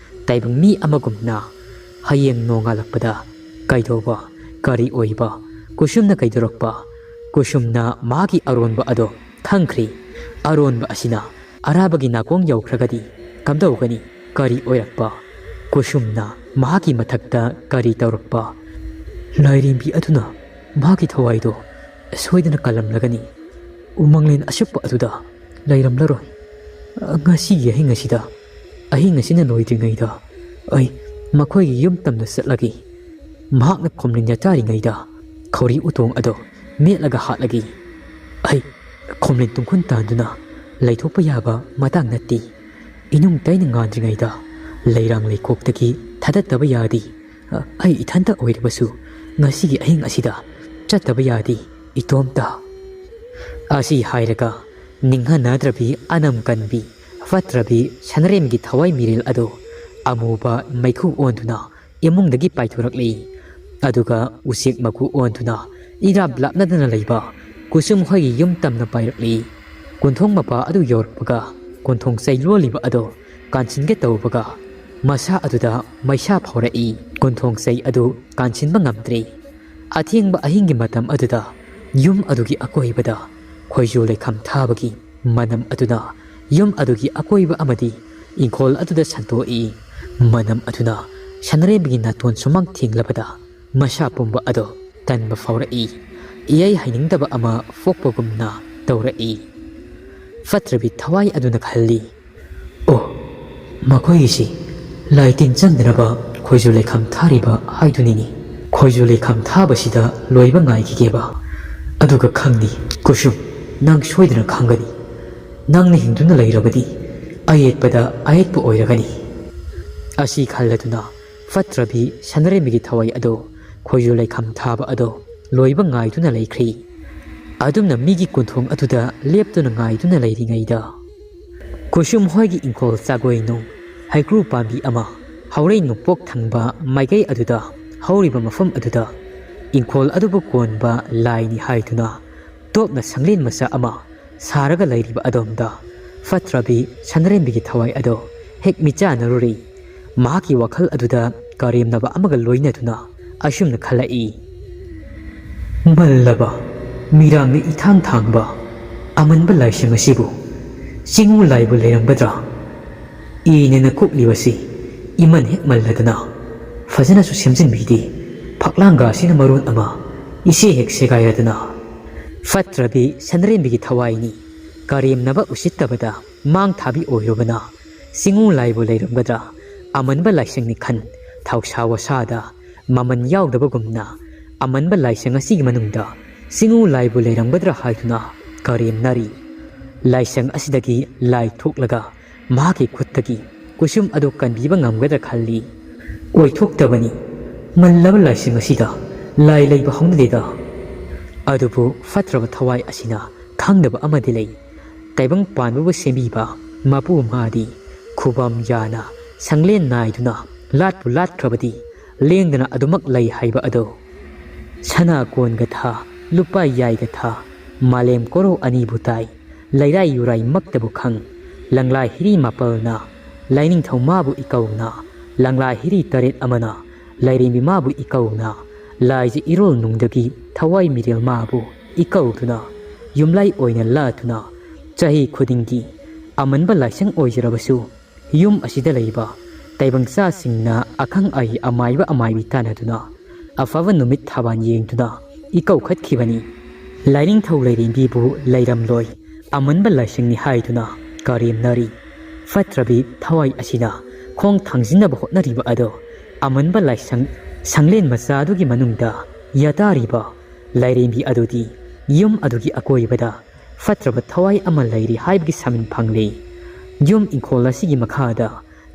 ꯇꯥꯏꯕꯪ ꯃꯤ ꯑꯃꯒꯨꯝꯅ ꯍꯌꯦꯡ ꯅꯣꯡꯉꯥꯜꯂꯛꯄꯗ ꯀꯩꯗꯧꯕ, ꯀꯔꯤ ꯑꯣꯏꯕ, ꯀꯨꯁꯨꯝꯅ ꯀꯩꯗꯧꯔꯛꯄ? ꯀꯨꯁꯨꯝꯅ ꯃꯥꯒꯤ ꯑꯔꯣꯟꯕ ꯑꯗꯣ ꯈꯪꯈ꯭ꯔꯤ꯫ ꯑꯔꯣꯟꯕ ꯑꯁꯤꯅ ꯑꯔꯥꯕꯒꯤ ꯅꯥꯀꯣꯡ ꯌꯧꯈ꯭ꯔꯒꯗꯤ ꯀꯝꯗꯧꯒꯅꯤ? ꯀꯔꯤ ꯑꯣꯏꯔꯛꯄ? ꯀꯨꯁꯨꯝꯅ ꯃꯍꯥꯛꯀꯤ ꯃꯊꯛꯇ ꯀꯔꯤ ꯇꯧꯔꯛꯄ? ꯂꯥꯏꯔꯦꯝꯕꯤ ꯑꯗꯨꯅ ꯃꯍꯥꯛꯀꯤ ꯊꯋꯥꯏꯗꯣ ꯁꯣꯏꯗꯅ ꯀꯜꯂꯝꯂꯒꯅꯤ꯫ ꯎꯃꯪꯂꯦꯟ ꯑꯁꯨꯞꯄ ꯑꯗꯨꯗ ꯂꯩꯔꯝꯂꯔꯣꯏ꯫ ꯉꯁꯤꯒꯤ ꯑꯍꯤꯡ ꯑꯁꯤꯗ ꯑꯍꯤꯡ ꯑꯁꯤꯅ ꯂꯣꯏꯗ꯭ꯔꯤꯉꯩꯗ ꯑꯩ ꯃꯈꯣꯏꯒꯤ ꯌꯨꯝ ꯇꯝꯅ ꯆꯠꯂꯒꯦ꯫ ꯃꯍꯥꯛꯅ ꯈꯣꯝꯂꯤꯟ ꯌꯥꯇꯥꯔꯤꯉꯩꯗ ꯈꯧꯔꯤ ꯎꯇꯣꯡ ꯑꯗꯣ ꯃꯦꯠꯂꯒ ꯍꯥꯠꯂꯒꯦ꯫ ꯑꯩ ꯈꯣꯝꯂꯤꯟ ꯇꯨꯡꯈꯨꯟ ꯇꯥꯟꯗꯨꯅ ꯂꯩꯊꯣꯛꯄ ꯌꯥꯕ ꯃꯇꯥꯡ ꯅꯠꯇꯦ꯫ ꯏꯅꯨꯡ ꯇꯩꯅ ꯉꯥꯟꯗ꯭ꯔꯤꯉꯩꯗ ꯂꯩꯔꯥꯡ ꯂꯩꯈꯣꯛꯇꯒꯤ ꯊꯥꯗꯠꯇꯕ ꯌꯥꯗꯦ꯫ ꯑꯩ ꯏꯊꯟꯇ ꯑꯣꯏꯔꯕꯁꯨ ꯉꯁꯤꯒꯤ ꯑꯍꯤꯡ ꯑꯁꯤꯗ ꯆꯠꯇꯕ ꯌꯥꯗꯦ, ꯏꯇꯣꯝꯇ꯫ ꯑꯁꯤ ꯍꯥꯏꯔꯒ ꯅꯤꯡꯍꯟꯅꯗ꯭ꯔꯕꯤ ꯑꯅꯝ ꯀꯟꯕꯤ ꯐꯠꯇ꯭ꯔꯕꯤ ꯁꯅꯔꯦꯝꯒꯤ ꯊꯋꯥꯏ ꯃꯤꯔꯦꯜ ꯑꯗꯨ ꯑꯃꯨꯕ ꯃꯩꯈꯨ ꯑꯣꯟꯗꯨꯅ ꯏꯃꯨꯡꯗꯒꯤ ꯄꯥꯏꯊꯣꯔꯛꯂꯤ꯫ ꯑꯗꯨꯒ ꯎꯆꯦꯛ ꯃꯀꯨ ꯑꯣꯟꯗꯨꯅ ꯏꯔꯥꯞ ꯂꯥꯞꯅꯗꯅ ꯂꯩꯕ ꯀꯨꯁꯨꯝ ꯍꯣꯏꯒꯤ ꯌꯨꯝ ꯇꯝꯅ ꯄꯥꯏꯔꯛꯂꯤ꯫ ꯀꯣꯟꯊꯣꯡ ꯃꯄꯥ ꯑꯗꯨ ꯌꯧꯔꯛꯄꯒ ꯀꯣꯟꯊꯣꯡ ꯆꯩ ꯂꯣꯜꯂꯤꯕ ꯑꯗꯣ ꯀꯥꯟꯁꯤꯟꯒꯦ ꯇꯧꯕꯒ ꯃꯁꯥ ꯑꯗꯨꯗ ꯃꯩꯁꯥ ꯐꯥꯎꯔꯛꯏ꯫ ꯀꯣꯟꯊꯣꯡ ꯆꯩ ꯑꯗꯨ ꯀꯥꯟꯁꯤꯟꯕ ꯉꯝꯗ꯭ꯔꯦ꯫ ꯑꯊꯦꯡꯕ ꯑꯍꯤꯡꯒꯤ ꯃꯇꯝ ꯑꯗꯨꯗ ꯌꯨꯝ ꯑꯗꯨꯒꯤ ꯑꯀꯣꯏꯕꯗ ꯈꯣꯏꯖꯨ ꯂꯩꯈꯝ ꯊꯥꯕꯒꯤ ꯃꯅꯝ ꯑꯗꯨꯅ ꯌꯨꯝ ꯑꯗꯨꯒꯤ ꯑꯀꯣꯏꯕ ꯑꯃꯗꯤ ꯏꯪꯈꯣꯜ ꯑꯗꯨꯗ ꯁꯟꯗꯣꯛꯏ꯫ ꯃꯅꯝ ꯑꯗꯨꯅ ꯁꯅꯔꯦꯝꯕꯒꯤ ꯅꯥꯇꯣꯟ ꯁꯨꯃꯥꯡ ꯊꯦꯡꯂꯕꯗ ꯃꯁꯥ ꯄꯨꯝꯕ ꯑꯗꯣ ꯇꯟꯕ ꯐꯥꯎꯔꯛꯏ꯫ ꯏꯌꯥꯏ ꯍꯥꯏꯅꯤꯡꯗꯕ ꯑꯃ ꯄꯣꯛꯄꯒꯨꯝꯅ ꯇꯧꯔꯛꯏ꯫ ꯐꯠꯇ꯭ꯔꯕꯤ ꯊꯋꯥꯏ ꯑꯗꯨꯅ ꯈꯜꯂꯤ, "ꯑꯣ, ꯃꯈꯣꯏꯒꯤꯁꯤ ꯂꯥꯏ ꯇꯤꯟ ꯆꯪꯗꯅꯕ ꯈꯣꯏꯖꯨ ꯂꯩꯈꯝ ꯊꯥꯔꯤꯕ ꯍꯥꯏꯗꯨꯅꯤꯅꯦ꯫ ꯈꯣꯏꯖꯨ ꯂꯩꯈꯝ ꯊꯥꯕꯁꯤꯗ ꯂꯣꯏꯕ ꯉꯥꯏꯈꯤꯒꯦꯕ꯫ ꯑꯗꯨꯒ ꯈꯪꯅꯤ, ꯀꯨꯁꯨꯝ, ꯅꯪ ꯁꯣꯏꯗꯅ ꯈꯪꯒꯅꯤ꯫ ꯅꯪꯅ ꯍꯤꯡꯗꯨꯅ ꯂꯩꯔꯕꯗꯤ ꯑꯌꯦꯠꯄꯗ ꯑꯌꯦꯠꯄ ꯑꯣꯏꯔꯒꯅꯤ"꯫ ꯑꯁꯤ ꯈꯜꯂꯗꯨꯅ ꯐꯠꯇ꯭ꯔꯕꯤ ꯁꯅꯔꯦꯝꯕꯤꯒꯤ ꯊꯋꯥꯏ ꯑꯗꯣ ꯈꯣꯏꯖꯨ ꯂꯩꯈꯝ ꯊꯥꯕ ꯑꯗꯣ ꯂꯣꯏꯕ ꯉꯥꯏꯗꯨꯅ ꯂꯩꯈ꯭ꯔꯤ꯫ ꯑꯗꯨꯝꯅ ꯃꯤꯒꯤ ꯀꯣꯟꯊꯣꯡ ꯑꯗꯨꯗ ꯂꯦꯞꯇꯨꯅ ꯉꯥꯏꯗꯨꯅ ꯂꯩꯔꯤꯉꯩꯗ, ꯀꯨꯁꯨꯝ ꯍꯣꯏꯒꯤ ꯏꯪꯈꯣꯜ ꯆꯥꯒꯣꯏꯅꯨ ꯍꯩꯀ꯭ꯔꯨ ꯄꯥꯝꯕꯤ ꯑꯃ ꯍꯧꯔꯩ ꯅꯣꯡꯄꯣꯛ ꯊꯪꯕ ꯃꯥꯏꯀꯩ ꯑꯗꯨꯗ ꯍꯧꯔꯤꯕ ꯃꯐꯝ ꯑꯗꯨꯗ ꯏꯪꯈꯣꯜ ꯑꯗꯨꯕꯨ ꯀꯣꯟꯕ ꯂꯥꯏꯅꯤ ꯍꯥꯏꯗꯨꯅ ꯇꯣꯞꯅ ꯁꯪꯂꯦꯟ ꯃꯆꯥ ꯑꯃ ꯁꯥꯔꯒ ꯂꯩꯔꯤꯕ ꯑꯗꯣꯝꯗ ꯐꯠꯇ꯭ꯔꯕꯤ ꯁꯅꯔꯦꯝꯕꯤꯒꯤ ꯊꯋꯥꯏ ꯑꯗꯣ ꯍꯦꯛ ꯃꯤꯠꯆꯥꯟꯅꯔꯨꯔꯦ꯫ ꯃꯍꯥꯛꯀꯤ ꯋꯥꯈꯜ ꯑꯗꯨꯗ ꯀꯔꯦꯝꯅꯕ ꯑꯃꯒ ꯂꯣꯏꯅꯗꯨꯅ ꯑꯁꯨꯝꯅ ꯈꯜꯂꯛꯏ, "ꯃꯜꯂꯕ, ꯃꯤꯔꯥꯡꯅ ꯏꯊꯥꯡ ꯊꯥꯡꯕ ꯑꯃꯟꯕ ꯂꯥꯏꯁꯪ ꯑꯁꯤꯕꯨ ꯆꯤꯡꯉꯨ ꯂꯥꯏꯕꯨ ꯂꯩꯔꯝꯒꯗ꯭ꯔꯥ? ꯏꯅꯦꯅ ꯀꯣꯛꯂꯤꯕꯁꯤ ꯏꯃꯟ ꯍꯦꯛ ꯃꯜꯂꯗꯅ ꯐꯖꯅꯁꯨ ꯁꯦꯝꯖꯤꯟꯕꯤꯗꯦ꯫ ꯐꯛꯂꯥꯡꯒ ꯑꯁꯤꯅ ꯃꯔꯣꯟ ꯑꯃ ꯏꯁꯦ ꯍꯦꯛ ꯁꯦꯒꯥꯏꯔꯗꯅ"꯫ ꯐꯠꯇ꯭ꯔꯕꯤ ꯁꯅꯔꯦꯝꯕꯤꯒꯤ ꯊꯋꯥꯏꯅꯤ꯫ ꯀꯔꯦꯝꯅꯕ ꯎꯁꯤꯠꯇꯕꯗ ꯃꯥꯡ ꯊꯥꯕꯤ ꯑꯣꯏꯔꯨꯕꯅ ꯆꯤꯡꯎ ꯂꯥꯏꯕꯨ ꯂꯩꯔꯝꯒꯗ꯭ꯔꯥ? ꯑꯃꯟꯕ ꯂꯥꯏꯁꯪꯅꯤ ꯈꯟ ꯊꯧꯁꯥ ꯋꯥꯁꯥꯗ ꯃꯃꯜ ꯌꯥꯎꯗꯕꯒꯨꯝꯅ ꯑꯃꯟꯕ ꯂꯥꯏꯁꯪ ꯑꯁꯤꯒꯤ ꯃꯅꯨꯡꯗ ꯆꯤꯡꯎ ꯂꯥꯏꯕꯨ ꯂꯩꯔꯝꯒꯗ꯭ꯔꯥ ꯍꯥꯏꯗꯨꯅ ꯀꯔꯦꯝꯅꯔꯤ꯫ ꯂꯥꯏꯁꯪ ꯑꯁꯤꯗꯒꯤ ꯂꯥꯏ ꯊꯣꯛꯂꯒ ꯃꯍꯥꯛꯀꯤ ꯈꯨꯠꯇꯒꯤ ꯀꯨꯁꯨꯝ ꯑꯗꯨ ꯀꯟꯕꯤꯕ ꯉꯝꯒꯗ꯭ꯔꯥ ꯈꯜꯂꯤ꯫ ꯑꯣꯏꯊꯣꯛꯇꯕꯅꯤ꯫ ꯃꯜꯂꯕ ꯂꯥꯏꯁꯪ ꯑꯁꯤꯗ ꯂꯥꯏ ꯂꯩꯕ ꯍꯧꯅꯗꯦꯗ꯫ ꯑꯗꯨꯕꯨ ꯐꯠꯇ꯭ꯔꯕ ꯊꯋꯥꯏ ꯑꯁꯤꯅ ꯈꯪꯗꯕ ꯑꯃꯗꯤ ꯂꯩ꯫ ꯇꯥꯏꯕꯪ ꯄꯥꯟꯕꯕꯨ ꯁꯦꯝꯕꯤꯕ ꯃꯄꯨ ꯃꯥꯗꯤ ꯈꯨꯕꯝ ꯌꯥꯅ ꯁꯪꯂꯦꯟ ꯅꯥꯏꯗꯨꯅ ꯂꯥꯠꯄꯨ ꯂꯥꯠꯈ꯭ꯔꯕꯗꯤ ꯂꯦꯡꯗꯅ ꯑꯗꯨꯃꯛ ꯂꯩ ꯍꯥꯏꯕ ꯑꯗꯣ꯫ ꯁꯅꯥ ꯀꯣꯟꯒ ꯊꯥ, ꯂꯨꯄꯥ ꯌꯥꯏꯒ ꯊꯥ, ꯃꯥꯂꯦꯝ ꯀꯣꯔꯧ ꯑꯅꯤꯕꯨ ꯇꯥꯏ, ꯂꯩꯔꯥꯏ ꯌꯨꯔꯥꯏꯃꯛꯇꯕꯨ ꯈꯪ꯫ ꯂꯪꯂꯥ ꯍꯤꯔꯤ ꯃꯥꯄꯜꯅ ꯂꯥꯏꯅꯤꯡꯊꯧ ꯃꯥꯕꯨ ꯏꯀꯧꯅ, ꯂꯪꯂꯥ ꯍꯤꯔꯤ ꯇꯔꯦꯠ ꯑꯃꯅ ꯂꯥꯏꯔꯦꯝꯕꯤ ꯃꯥꯕꯨ ꯏꯀꯧꯅ, ꯂꯥꯏꯖ ꯏꯔꯣꯜ ꯅꯨꯡꯗꯒꯤ ꯊꯋꯥꯏ ꯃꯤꯔꯦꯜ ꯃꯥꯕꯨ ꯏꯀꯧꯗꯨꯅ, ꯌꯨꯝꯂꯥꯏ ꯑꯣꯏꯅ ꯂꯥꯠꯇꯨꯅ, ꯆꯍꯤ ꯈꯨꯗꯤꯡꯒꯤ ꯑꯃꯟꯕ ꯂꯥꯏꯁꯪ ꯑꯣꯏꯖꯔꯕꯁꯨ, ꯌꯨꯝ ꯑꯁꯤꯗ ꯂꯩꯕ ꯇꯥꯏꯕꯪꯆꯥꯁꯤꯡꯅ ꯑꯈꯪ ꯑꯍꯩ ꯑꯃꯥꯏꯕ ꯑꯃꯥꯏꯕꯤ ꯇꯥꯟꯅꯗꯨꯅ, ꯑꯐꯕ ꯅꯨꯃꯤꯠ ꯊꯥꯕꯥꯟ ꯌꯦꯡꯗꯨꯅ ꯏꯀꯧꯈꯠꯈꯤꯕꯅꯤ꯫ ꯂꯥꯏꯅꯤꯡꯊꯧ ꯂꯥꯏꯔꯦꯝꯕꯤꯕꯨ ꯂꯩꯔꯝꯂꯣꯏ, ꯑꯃꯟꯕ ꯂꯥꯏꯁꯪꯅꯤ ꯍꯥꯏꯗꯨꯅ ꯀꯔꯦꯝꯅꯔꯤ꯫ ꯐꯠꯇ꯭ꯔꯕꯤ ꯊꯋꯥꯏ ꯑꯁꯤꯅ ꯈꯣꯡ ꯊꯥꯡꯖꯤꯟꯅꯕ ꯍꯣꯠꯅꯔꯤꯕ ꯑꯗꯣ, ꯑꯃꯟꯕ ꯂꯥꯏꯁꯪ ꯁꯪꯂꯦꯟ ꯃꯆꯥ ꯑꯗꯨꯒꯤ ꯃꯅꯨꯡꯗ ꯌꯥꯇꯥꯔꯤꯕ ꯂꯥꯏꯔꯦꯝꯕꯤ ꯑꯗꯨꯗꯤ ꯌꯨꯝ ꯑꯗꯨꯒꯤ ꯑꯀꯣꯏꯕꯗ ꯐꯠꯇ꯭ꯔꯕ ꯊꯋꯥꯏ ꯑꯃ ꯂꯩꯔꯤ ꯍꯥꯏꯕꯒꯤ ꯁꯃꯤꯟ ꯐꯪꯂꯤ꯫ ꯌꯨꯝ ꯏꯪꯈꯣꯜ ꯑꯁꯤꯒꯤ ꯃꯈꯥꯗ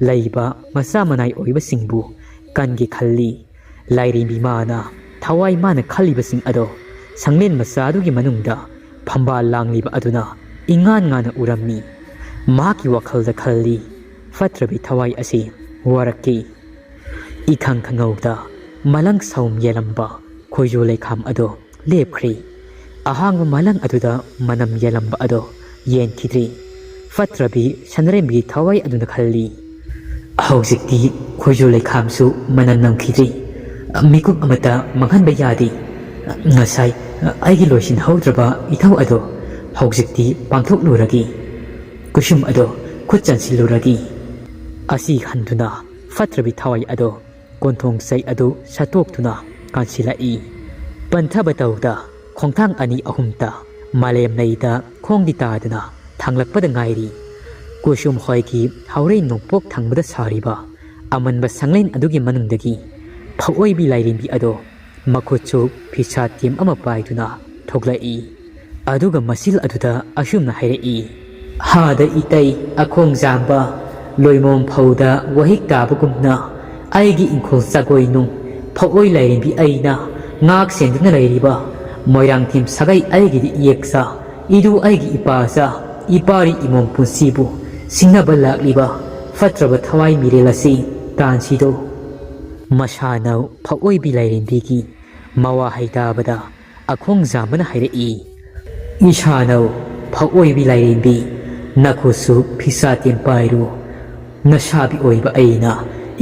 ꯂꯩꯕ ꯃꯆꯥ ꯃꯅꯥꯏ ꯑꯣꯏꯕꯁꯤꯡꯕꯨ ꯀꯟꯒꯦ ꯈꯜꯂꯤ꯫ ꯂꯥꯏꯔꯦꯝꯕꯤ ꯃꯥꯅ ꯊꯋꯥꯏ ꯃꯥꯅ ꯈꯜꯂꯤꯕꯁꯤꯡ ꯑꯗꯣ ꯁꯪꯂꯦꯟ ꯃꯆꯥ ꯑꯗꯨꯒꯤ ꯃꯅꯨꯡꯗ ꯐꯝꯕꯥꯜ ꯂꯥꯡꯂꯤꯕ ꯑꯗꯨꯅ ꯏꯉꯥꯟ ꯉꯥꯟꯅ ꯎꯔꯝꯃꯤ꯫ ꯃꯍꯥꯛꯀꯤ ꯋꯥꯈꯜꯗ ꯈꯜꯂꯤ, ꯐꯠꯇ꯭ꯔꯕꯤ ꯊꯋꯥꯏ ꯑꯁꯤ ꯋꯥꯔꯛꯈꯤ꯫ ꯏꯈꯪ ꯈꯪꯍꯧꯗ ꯃꯂꯪ ꯁꯥꯎꯝ ꯌꯦꯜꯂꯝꯕ ꯈꯣꯏꯖꯨ ꯂꯩꯈꯥꯝ ꯑꯗꯣ ꯂꯦꯞꯈ꯭ꯔꯦ꯫ ꯑꯍꯥꯡꯕ ꯃꯂꯪ ꯑꯗꯨꯗ ꯃꯅꯝ ꯌꯦꯜꯂꯝꯕ ꯑꯗꯣ ꯌꯦꯟꯈꯤꯗ꯭ꯔꯦ꯫ ꯐꯠꯇ꯭ꯔꯕꯤ ꯁꯅꯔꯦꯝꯕꯤꯒꯤ ꯊꯋꯥꯏ ꯑꯗꯨꯅ ꯈꯜꯂꯤ, ꯍꯧꯖꯤꯛꯇꯤ ꯈꯣꯏꯖꯨ ꯂꯩꯈꯥꯝꯁꯨ ꯃꯅꯝ ꯅꯝꯈꯤꯗ꯭ꯔꯦ꯫ ꯃꯤꯀꯨꯞ ꯑꯃꯠꯇ ꯃꯥꯡꯍꯟꯕ ꯌꯥꯗꯦ꯫ ꯉꯁꯥꯏ ꯑꯩꯒꯤ ꯂꯣꯏꯁꯤꯟꯍꯧꯗ꯭ꯔꯕ ꯏꯊꯧ ꯑꯗꯣ ꯍꯧꯖꯤꯛꯇꯤ ꯄꯥꯡꯊꯣꯛꯂꯨꯔꯒꯦ꯫ ꯀꯨꯁꯨꯝ ꯑꯗꯣ ꯈꯨꯠ ꯆꯟꯁꯤꯜꯂꯨꯔꯒꯦ꯫ ꯑꯁꯤ ꯈꯟꯗꯨꯅ ꯐꯠꯇ꯭ꯔꯕꯤ ꯊꯋꯥꯏ ꯑꯗꯣ ꯀꯣꯟꯊꯣꯡ ꯆꯩ ꯑꯗꯨ ꯁꯠꯇꯣꯛꯇꯨꯅ ꯀꯥꯟꯁꯤꯜꯂꯛꯏ꯫ ꯄꯟꯊꯕ ꯇꯧꯗ ꯈꯣꯡꯊꯥꯡ ꯑꯅꯤ ꯑꯍꯨꯝꯇ ꯃꯥꯂꯦꯝ ꯂꯩꯗ ꯈꯣꯡꯗꯤ ꯇꯥꯗꯅ ꯊꯥꯡꯂꯛꯄꯗ ꯉꯥꯏꯔꯤ꯫ ꯀꯨꯁꯨꯝ ꯍꯣꯏꯒꯤ ꯍꯥꯎꯔꯩ ꯅꯣꯡꯄꯣꯛ ꯊꯪꯕꯗ ꯁꯥꯔꯤꯕ ꯑꯃꯟꯕ ꯁꯪꯂꯦꯟ ꯑꯗꯨꯒꯤ ꯃꯅꯨꯡꯗꯒꯤ ꯐꯛꯑꯣꯏꯕꯤ ꯂꯥꯏꯔꯦꯝꯕꯤ ꯑꯗꯣ ꯃꯈꯨꯠꯁꯨ ꯐꯤꯁꯥ ꯇꯦꯝ ꯑꯃ ꯄꯥꯏꯗꯨꯅ ꯊꯣꯛꯂꯛꯏ꯫ ꯑꯗꯨꯒ ꯃꯁꯤꯜ ꯑꯗꯨꯗ ꯑꯁꯨꯝꯅ ꯍꯥꯏꯔꯛꯏ, "ꯍꯥꯗ ꯏꯇꯩ ꯑꯈꯣꯡ ꯖꯥꯝꯕ, ꯂꯣꯏꯃꯣꯝ ꯐꯧꯗ ꯋꯥꯍꯤꯛ ꯇꯥꯕꯒꯨꯝꯅ ꯑꯩꯒꯤ ꯏꯪꯈꯣꯜ ꯆꯥꯒꯣꯏ ꯅꯨꯡ ꯐꯛꯑꯣꯏ ꯂꯥꯏꯔꯦꯝꯕꯤ ꯑꯩꯅ ꯉꯥꯛ ꯁꯦꯟꯗꯨꯅ ꯂꯩꯔꯤꯕ ꯃꯣꯏꯔꯥꯡꯊꯦꯝ ꯁꯥꯒꯩ ꯑꯩꯒꯤꯗꯤ ꯏꯌꯦꯛꯆꯥ, ꯏꯗꯨ ꯑꯩꯒꯤ ꯏꯄꯥꯆꯥ, ꯏꯄꯥꯔꯤ ꯏꯃꯣꯝ ꯄꯨꯟꯁꯤꯕꯨ ꯁꯤꯡꯅꯕ ꯂꯥꯛꯂꯤꯕ ꯐꯠꯇ꯭ꯔꯕ ꯊꯋꯥꯏ ꯃꯤꯔꯦꯜ ꯑꯁꯤ ꯇꯥꯟꯁꯤꯗꯣ?" ꯃꯁꯥꯅꯧ ꯐꯛꯑꯣꯏꯕꯤ ꯂꯥꯏꯔꯦꯝꯕꯤꯒꯤ ꯃꯋꯥ ꯍꯩ ꯇꯥꯕꯗ ꯑꯈꯣꯡ ꯖꯥꯝꯕꯅ ꯍꯥꯏꯔꯛꯏ, "ꯏꯁꯥꯅꯧ ꯐꯛꯑꯣꯏꯕꯤ ꯂꯥꯏꯔꯦꯝꯕꯤ, ꯅꯈꯨꯠꯁꯨ ꯐꯤꯁꯥ ꯇꯦꯝ ꯄꯥꯏꯔꯨ꯫ ꯅꯁꯥꯕꯤ ꯑꯣꯏꯕ ꯑꯩꯅ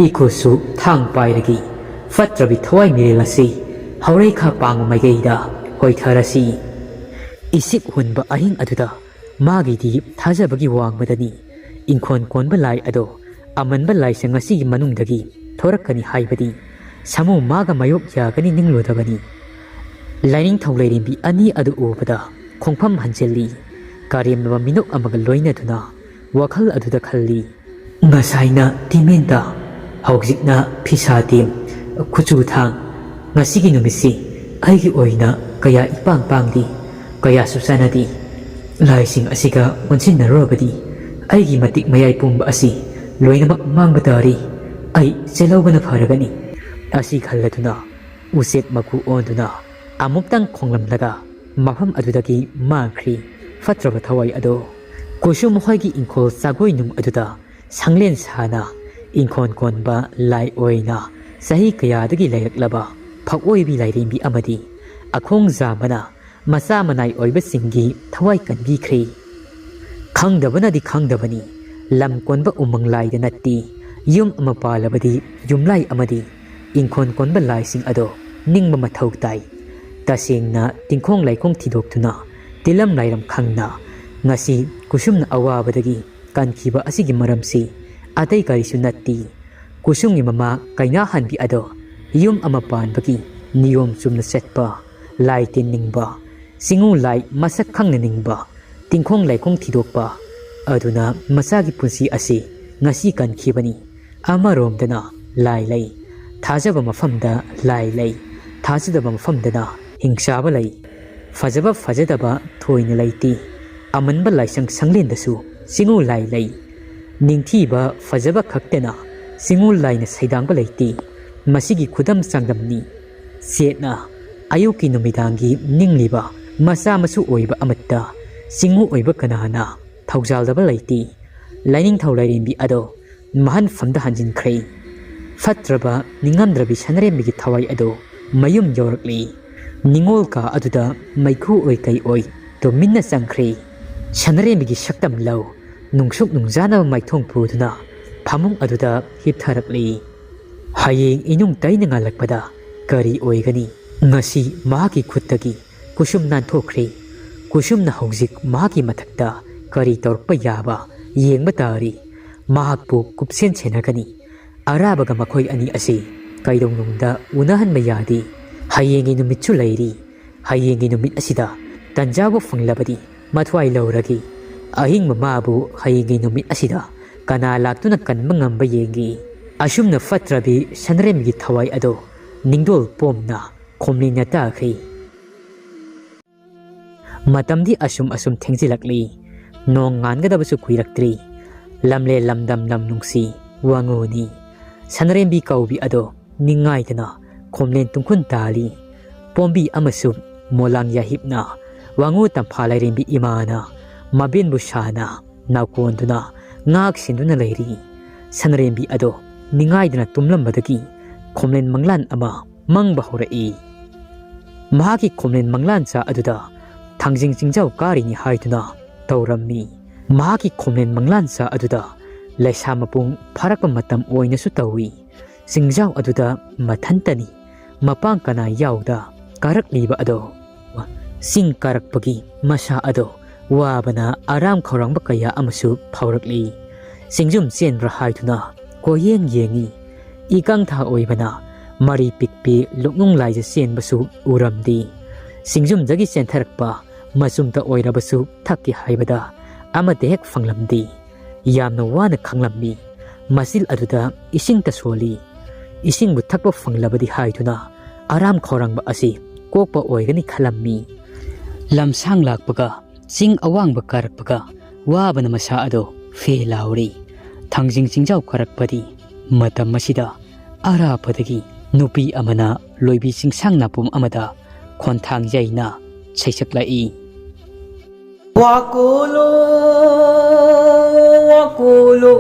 ꯏꯈꯨꯠꯁꯨ ꯊꯥꯡ ꯄꯥꯏꯔꯒꯦ꯫ ꯐꯠꯇ꯭ꯔꯕꯤ ꯊꯋꯥꯏ ꯃꯤꯔꯦꯜ ꯑꯁꯤ ꯍꯧꯔꯩꯈꯥ ꯄꯥꯡꯕ ꯃꯥꯏꯀꯩꯗ ꯍꯣꯏꯊꯔꯁꯤ꯫" ꯏꯁꯤꯛ ꯍꯨꯟꯕ ꯑꯍꯤꯡ ꯑꯗꯨꯗ ꯃꯥꯒꯤꯗꯤ ꯊꯥꯖꯕꯒꯤ ꯋꯥꯡꯃꯗꯅꯤ ꯏꯪꯈꯣꯜ ꯀꯣꯟꯕ ꯂꯥꯏ ꯑꯗꯣ ꯑꯃꯟꯕ ꯂꯥꯏꯁꯪ ꯑꯁꯤꯒꯤ ꯃꯅꯨꯡꯗꯒꯤ ꯊꯣꯔꯛꯀꯅꯤ ꯍꯥꯏꯕꯗꯤ ꯁꯥꯃꯨ ꯃꯥꯒ ꯃꯥꯌꯣꯛ ꯌꯥꯒꯅꯤ ꯅꯤꯡꯂꯨꯗꯕꯅꯤ꯫ ꯂꯥꯏꯅꯤꯡꯊꯧ ꯂꯥꯏꯔꯦꯝꯕꯤ ꯑꯅꯤ ꯑꯗꯨ ꯎꯕꯗ ꯈꯣꯡꯐꯝ ꯍꯟꯖꯤꯜꯂꯤ꯫ ꯀꯔꯦꯝꯅꯕ ꯃꯤꯅꯣꯛ ꯑꯃꯒ ꯂꯣꯏꯅꯗꯨꯅ ꯋꯥꯈꯜ ꯑꯗꯨꯗ ꯈꯜꯂꯤ꯫ ꯉꯁꯥꯏꯅ ꯇꯤꯃꯦꯟꯇ, ꯍꯧꯖꯤꯛꯅ ꯐꯤꯁꯥ ꯇꯦꯝ, ꯈꯨꯠꯁꯨ ꯊꯥꯡ꯫ ꯉꯁꯤꯒꯤ ꯅꯨꯃꯤꯠꯁꯤ ꯑꯩꯒꯤ ꯑꯣꯏꯅ ꯀꯌꯥ ꯏꯄꯥꯡ ꯄꯥꯡꯗꯦ, ꯀꯌꯥꯁꯨ ꯆꯥꯟꯅꯗꯦ꯫ ꯂꯥꯏꯁꯤꯡ ꯑꯁꯤꯒ ꯑꯣꯟꯁꯤꯟꯅꯔꯨꯔꯕꯗꯤ ꯑꯩꯒꯤ ꯃꯇꯤꯛ ꯃꯌꯥꯏ ꯄꯨꯝꯕ ꯑꯁꯤ ꯂꯣꯏꯅꯃꯛ ꯃꯥꯡꯕ ꯇꯥꯔꯤ꯫ ꯑꯩ ꯆꯦꯜꯍꯧꯕꯅ ꯐꯔꯒꯅꯤ꯫ ꯑꯁꯤ ꯈꯜꯂꯗꯨꯅ ꯎꯆꯦꯛ ꯃꯀꯨ ꯑꯣꯟꯗꯨꯅ ꯑꯃꯨꯛꯇꯪ ꯈꯣꯡꯂꯝꯂꯒ ꯃꯐꯝ ꯑꯗꯨꯗꯒꯤ ꯃꯥꯡꯈ꯭ꯔꯤ ꯐꯠꯇ꯭ꯔꯕ ꯊꯋꯥꯏ ꯑꯗꯣ꯫ ꯀꯨꯁꯨꯝ ꯍꯣꯏꯒꯤ ꯏꯪꯈꯣꯜ ꯆꯥꯒꯣꯏ ꯅꯨꯡ ꯑꯗꯨꯗ ꯁꯪꯂꯦꯟ ꯁꯥꯅ ꯏꯪꯈꯣꯜ ꯀꯣꯟꯕ ꯂꯥꯏ ꯑꯣꯏꯅ ꯆꯍꯤ ꯀꯌꯥꯗꯒꯤ ꯂꯩꯔꯛꯂꯕ ꯐꯛꯑꯣꯏꯕꯤ ꯂꯥꯏꯔꯦꯝꯕꯤ ꯑꯃꯗꯤ ꯑꯈꯣꯡ ꯖꯥꯝꯕꯅ ꯃꯆꯥ ꯃꯅꯥꯏ ꯑꯣꯏꯕꯁꯤꯡꯒꯤ ꯊꯋꯥꯏ ꯀꯟꯕꯤꯈ꯭ꯔꯦ꯫ ꯈꯪꯗꯕꯅꯗꯤ ꯈꯪꯗꯕꯅꯤ, ꯂꯝ ꯀꯣꯟꯕ ꯎꯃꯪ ꯂꯥꯏꯗ ꯅꯠꯇꯦ, ꯌꯨꯝ ꯑꯃ ꯄꯥꯜꯂꯕꯗꯤ ꯌꯨꯝꯂꯥꯏ ꯑꯃꯗꯤ ꯏꯪꯈꯣꯜ ꯀꯣꯟꯕ ꯂꯥꯏꯁꯤꯡ ꯑꯗꯣ ꯅꯤꯡꯕ ꯃꯊꯧ ꯇꯥꯏ꯫ ꯇꯁꯦꯡꯅ ꯇꯤꯡꯈꯣꯡ ꯂꯥꯏꯈꯣꯡ ꯊꯤꯗꯣꯛꯇꯨꯅ ꯇꯤꯂꯝ ꯂꯥꯏꯔꯝ ꯈꯪꯅ ꯉꯁꯤ ꯀꯨꯁꯨꯝꯅ ꯑꯋꯥꯕꯗꯒꯤ ꯀꯟꯈꯤꯕ ꯑꯁꯤꯒꯤ ꯃꯔꯝꯁꯤ ꯑꯇꯩ ꯀꯔꯤꯁꯨ ꯅꯠꯇꯦ꯫ ꯀꯨꯁꯨꯝꯒꯤ ꯃꯃꯥ ꯀꯩꯅꯥꯍꯟꯕꯤ ꯑꯗꯣ ꯌꯨꯝ ꯑꯃ ꯄꯥꯟꯕꯒꯤ ꯅꯤꯌꯣꯝ ꯆꯨꯝꯅ ꯆꯠꯄ, ꯂꯥꯏ ꯇꯤꯟ ꯅꯤꯡꯕ, ꯆꯤꯡꯉꯨ ꯂꯥꯏ ꯃꯁꯛ ꯈꯪꯅ ꯅꯤꯡꯕ, ꯇꯤꯡꯈꯣꯡ ꯂꯥꯏꯈꯣꯡ ꯊꯤꯗꯣꯛꯄ, ꯑꯗꯨꯅ ꯃꯆꯥꯒꯤ ꯄꯨꯟꯁꯤ ꯑꯁꯤ ꯉꯁꯤ ꯀꯟꯈꯤꯕꯅꯤ꯫ ꯑꯃꯔꯣꯝꯗꯅ ꯂꯥꯏ ꯂꯩ, ꯊꯥꯖꯕ ꯃꯐꯝꯗ ꯂꯥꯏ ꯂꯩ, ꯊꯥꯖꯗꯕ ꯃꯐꯝꯗꯅ ꯍꯤꯡꯆꯥꯕ ꯂꯩ꯫ ꯐꯖꯕ ꯐꯖꯗꯕ ꯊꯣꯏꯅ ꯂꯩꯇꯦ꯫ ꯑꯃꯟꯕ ꯂꯥꯏꯁꯪ ꯁꯪꯂꯦꯟꯗꯁꯨ ꯆꯤꯡꯉꯨ ꯂꯥꯏ ꯂꯩ꯫ ꯅꯤꯡꯊꯤꯕ ꯐꯖꯕ ꯈꯛꯇꯅ ꯆꯤꯡꯉꯨ ꯂꯥꯏꯅ ꯁꯩꯗꯥꯡꯕ ꯂꯩꯇꯦ꯫ ꯃꯁꯤꯒꯤ ꯈꯨꯗꯝ ꯆꯥꯡꯗꯝꯅꯤ꯫ ꯆꯦꯠꯅ ꯑꯌꯨꯛꯀꯤ ꯅꯨꯃꯤꯗꯥꯡꯒꯤ ꯅꯤꯡꯂꯤꯕ ꯃꯆꯥ ꯃꯁꯨ ꯑꯣꯏꯕ ꯑꯃꯠꯇ ꯆꯤꯡꯉꯨ ꯑꯣꯏꯕ ꯀꯅꯥꯅ ꯊꯧꯖꯥꯜꯗꯕ ꯂꯩꯇꯦ꯫ ꯂꯥꯏꯅꯤꯡꯊꯧ ꯂꯥꯏꯔꯦꯝꯕꯤ ꯑꯗꯣ ꯃꯍꯟꯐꯝꯗ ꯍꯟꯖꯤꯟꯈ꯭ꯔꯦ꯫ ꯐꯠꯇ꯭ꯔꯕ ꯅꯤꯡꯉꯝꯗ꯭ꯔꯕꯤ ꯁꯅꯔꯦꯝꯕꯤꯒꯤ ꯊꯋꯥꯏ ꯑꯗꯣ ꯃꯌꯨꯝ ꯌꯧꯔꯛꯂꯤ꯫ ꯅꯤꯡꯉꯣꯜ ꯀꯥ ꯑꯗꯨꯗ ꯃꯩꯈꯨ ꯑꯣꯏ ꯀꯩ ꯑꯣꯏ ꯇꯨꯃꯤꯟꯅ ꯆꯪꯈ꯭ꯔꯦ꯫ ꯁꯅꯔꯦꯝꯕꯤꯒꯤ ꯁꯛꯇꯝ ꯂꯧ ꯅꯨꯡꯁꯨꯛ ꯅꯨꯡꯖꯥꯅꯕ ꯃꯥꯏꯊꯣꯡ ꯄꯨꯗꯨꯅ ꯐꯃꯨꯡ ꯑꯗꯨꯗ ꯍꯤꯞꯊꯔꯛꯂꯤ꯫ ꯍꯌꯦꯡ ꯏꯅꯨꯡ ꯇꯩꯅ ꯉꯥꯜꯂꯛꯄꯗ ꯀꯔꯤ ꯑꯣꯏꯒꯅꯤ? ꯉꯁꯤ ꯃꯍꯥꯛꯀꯤ ꯈꯨꯠꯇꯒꯤ ꯀꯨꯁꯨꯝ ꯅꯥꯟꯊꯣꯛꯈ꯭ꯔꯦ꯫ ꯀꯨꯁꯨꯝꯅ ꯍꯧꯖꯤꯛ ꯃꯍꯥꯛꯀꯤ ꯃꯊꯛꯇ ꯀꯔꯤ ꯇꯧꯔꯛꯄ ꯌꯥꯕ ꯌꯦꯡꯕ ꯇꯥꯔꯤ꯫ ꯃꯍꯥꯛꯄꯨ ꯀꯨꯞꯁꯦꯟ ꯁꯦꯟꯅꯒꯅꯤ꯫ ꯑꯔꯥꯕꯒ ꯃꯈꯣꯏ ꯑꯅꯤ ꯑꯁꯤ ꯀꯩꯗꯧꯅꯨꯡꯗ ꯎꯅꯍꯟꯕ ꯌꯥꯗꯦ꯫ ꯍꯌꯦꯡꯒꯤ ꯅꯨꯃꯤꯠꯁꯨ ꯂꯩꯔꯤ꯫ ꯍꯌꯦꯡꯒꯤ ꯅꯨꯃꯤꯠ ꯑꯁꯤꯗ ꯇꯟꯖꯥꯕꯨ ꯐꯪꯂꯕꯗꯤ ꯃꯊ꯭ꯋꯥꯏ ꯂꯧꯔꯒꯦ꯫ ꯑꯍꯤꯡꯕ ꯃꯥꯕꯨ ꯍꯌꯦꯡꯒꯤ ꯅꯨꯃꯤꯠ ꯑꯁꯤꯗ ꯀꯅꯥ ꯂꯥꯛꯇꯨꯅ ꯀꯟꯕ ꯉꯝꯕ ꯌꯦꯡꯒꯦ꯫ ꯑꯁꯨꯝꯅ ꯐꯠꯇ꯭ꯔꯕꯤ ꯁꯅꯔꯦꯝꯕꯤꯒꯤ ꯊꯋꯥꯏ ꯑꯗꯣ ꯅꯤꯡꯗꯣꯜ ꯄꯣꯝꯅ ꯈꯣꯝꯂꯤꯟꯅ ꯇꯥꯈ꯭ꯔꯦ꯫ ꯃꯇꯝꯗꯤ ꯑꯁꯨꯝ ꯑꯁꯨꯝ ꯊꯦꯡꯖꯤꯜꯂꯛꯂꯤ꯫ ꯅꯣꯡ ꯉꯥꯟꯒꯗꯕꯁꯨ ꯀꯨꯏꯔꯛꯇ꯭ꯔꯤ꯫ ꯂꯝꯂꯦ ꯂꯝꯗꯝ ꯂꯝ ꯅꯨꯡꯁꯤ ꯋꯥꯉꯨꯅꯤ꯫ ꯁꯅꯔꯦꯝꯕꯤ ꯀꯧꯕꯤ ꯑꯗꯣ ꯅꯤꯡꯉꯥꯏꯗꯅ ꯈꯣꯝꯂꯦꯟ ꯇꯨꯡꯈꯨꯟ ꯇꯥꯜꯂꯤ꯫ ꯄꯣꯝꯕꯤ ꯑꯃꯁꯨ ꯃꯣꯂꯥꯡ ꯌꯥꯍꯤꯞꯅ ꯋꯥꯉꯨ ꯇꯝꯐꯥ ꯂꯥꯏꯔꯦꯝꯕꯤ ꯏꯃꯥꯅ ꯃꯕꯦꯟꯕꯨ ꯁꯥꯅ ꯅꯥꯎꯀꯣꯟꯗꯨꯅ ꯉꯥꯛ ꯁꯦꯟꯗꯨꯅ ꯂꯩꯔꯤ꯫ ꯁꯅꯔꯦꯝꯕꯤ ꯑꯗꯣ ꯅꯤꯡꯉꯥꯏꯗꯅ ꯇꯨꯝꯂꯝꯕꯗꯒꯤ ꯈꯣꯝꯂꯦꯟ ꯃꯪꯂꯥꯟ ꯑꯃ ꯃꯪꯕ ꯍꯧꯔꯛꯏ꯫ ꯃꯍꯥꯛꯀꯤ ꯈꯣꯝꯂꯦꯟ ꯃꯪꯂꯥꯟꯆꯥ ꯑꯗꯨꯗ ꯊꯥꯡꯖꯤꯡ ꯆꯤꯡꯖꯥꯎ ꯀꯥꯔꯤꯅꯤ ꯍꯥꯏꯗꯨꯅ ꯇꯧꯔꯝꯃꯤ꯫ ꯃꯍꯥꯛꯀꯤ ꯈꯣꯝꯂꯦꯟ ꯃꯪꯂꯥꯟꯆꯥ ꯑꯗꯨꯗ ꯂꯩꯁꯥ ꯃꯄꯨꯡ ꯐꯥꯔꯛꯄ ꯃꯇꯝ ꯑꯣꯏꯅꯁꯨ ꯇꯧꯏ꯫ ꯆꯤꯡꯖꯥꯎ ꯑꯗꯨꯗ ꯃꯊꯟꯇꯅꯤ ꯃꯄꯥꯡ ꯀꯅꯥ ꯌꯥꯎꯗ ꯀꯥꯔꯛꯂꯤꯕ ꯑꯗꯣ꯫ ꯆꯤꯡ ꯀꯥꯔꯛꯄꯒꯤ ꯃꯁꯥ ꯑꯗꯣ ꯋꯥꯕꯅ ꯑꯔꯥꯝ ꯈꯧꯔꯥꯡꯕ ꯀꯌꯥ ꯑꯃꯁꯨ ꯐꯥꯎꯔꯛꯂꯤ꯫ ꯆꯤꯡꯖꯨꯝ ꯆꯦꯟꯕ꯭ꯔꯥ ꯍꯥꯏꯗꯨꯅ ꯀꯣꯏꯌꯦꯡ ꯌꯦꯡꯉꯤ꯫ ꯏꯀꯪ ꯊꯥ ꯑꯣꯏꯕꯅ ꯃꯔꯤ ꯄꯤꯛꯄꯤ ꯂꯨꯛꯅꯨꯡ ꯂꯥꯏꯖ ꯆꯦꯟꯕꯁꯨ ꯎꯔꯝꯗꯦ꯫ ꯆꯤꯡꯖꯨꯝꯗꯒꯤ ꯆꯦꯟꯊꯔꯛꯄ ꯃꯆꯨꯝꯇ ꯑꯣꯏꯔꯕꯁꯨ ꯊꯛꯀꯦ ꯍꯥꯏꯕꯗ ꯑꯃꯠꯇ ꯍꯦꯛ ꯐꯪꯂꯝꯗꯦ꯫ ꯌꯥꯝꯅ ꯋꯥꯅ ꯈꯥꯡꯂꯝꯃꯤ꯫ ꯃꯆꯤꯜ ꯑꯗꯨꯗ ꯏꯁꯤꯡꯇ ꯁꯣꯜꯂꯤ꯫ ꯏꯁꯤꯡꯕꯨ ꯊꯛꯄ ꯐꯪꯂꯕꯗꯤ ꯍꯥꯏꯗꯨꯅ ꯑꯔꯥꯝ ꯈꯧꯔꯥꯡꯕ ꯑꯁꯤ ꯀꯣꯛꯄ ꯑꯣꯏꯒꯅꯤ ꯈꯜꯂꯝꯃꯤ꯫ ꯂꯝꯁꯥꯡ ꯂꯥꯛꯄꯒ ꯆꯤꯡ ꯑꯋꯥꯡꯕ ꯀꯥꯔꯛꯄꯒ ꯋꯥꯕꯅ ꯃꯁꯥ ꯑꯗꯣ ꯐꯦ ꯂꯥꯎꯔꯤ꯫ ꯊꯥꯡꯖꯤꯡ ꯆꯤꯡꯖꯥꯎ ꯀꯥꯔꯛꯄꯗꯤ ꯃꯇꯝ ꯑꯁꯤꯗ ꯑꯔꯥꯞꯄꯗꯒꯤ ꯅꯨꯄꯤ ꯑꯃꯅ ꯂꯣꯏꯕꯤ ꯆꯤꯡꯁꯥꯡ ꯅꯥꯄꯨꯝ ꯑꯃꯗ ꯈꯣꯟꯊꯥꯡ ꯌꯩꯅ ꯁꯩꯁꯛꯂꯛꯏ꯫ ꯋꯥꯀꯣꯂꯣ, ꯋꯥꯀꯣꯂꯣ,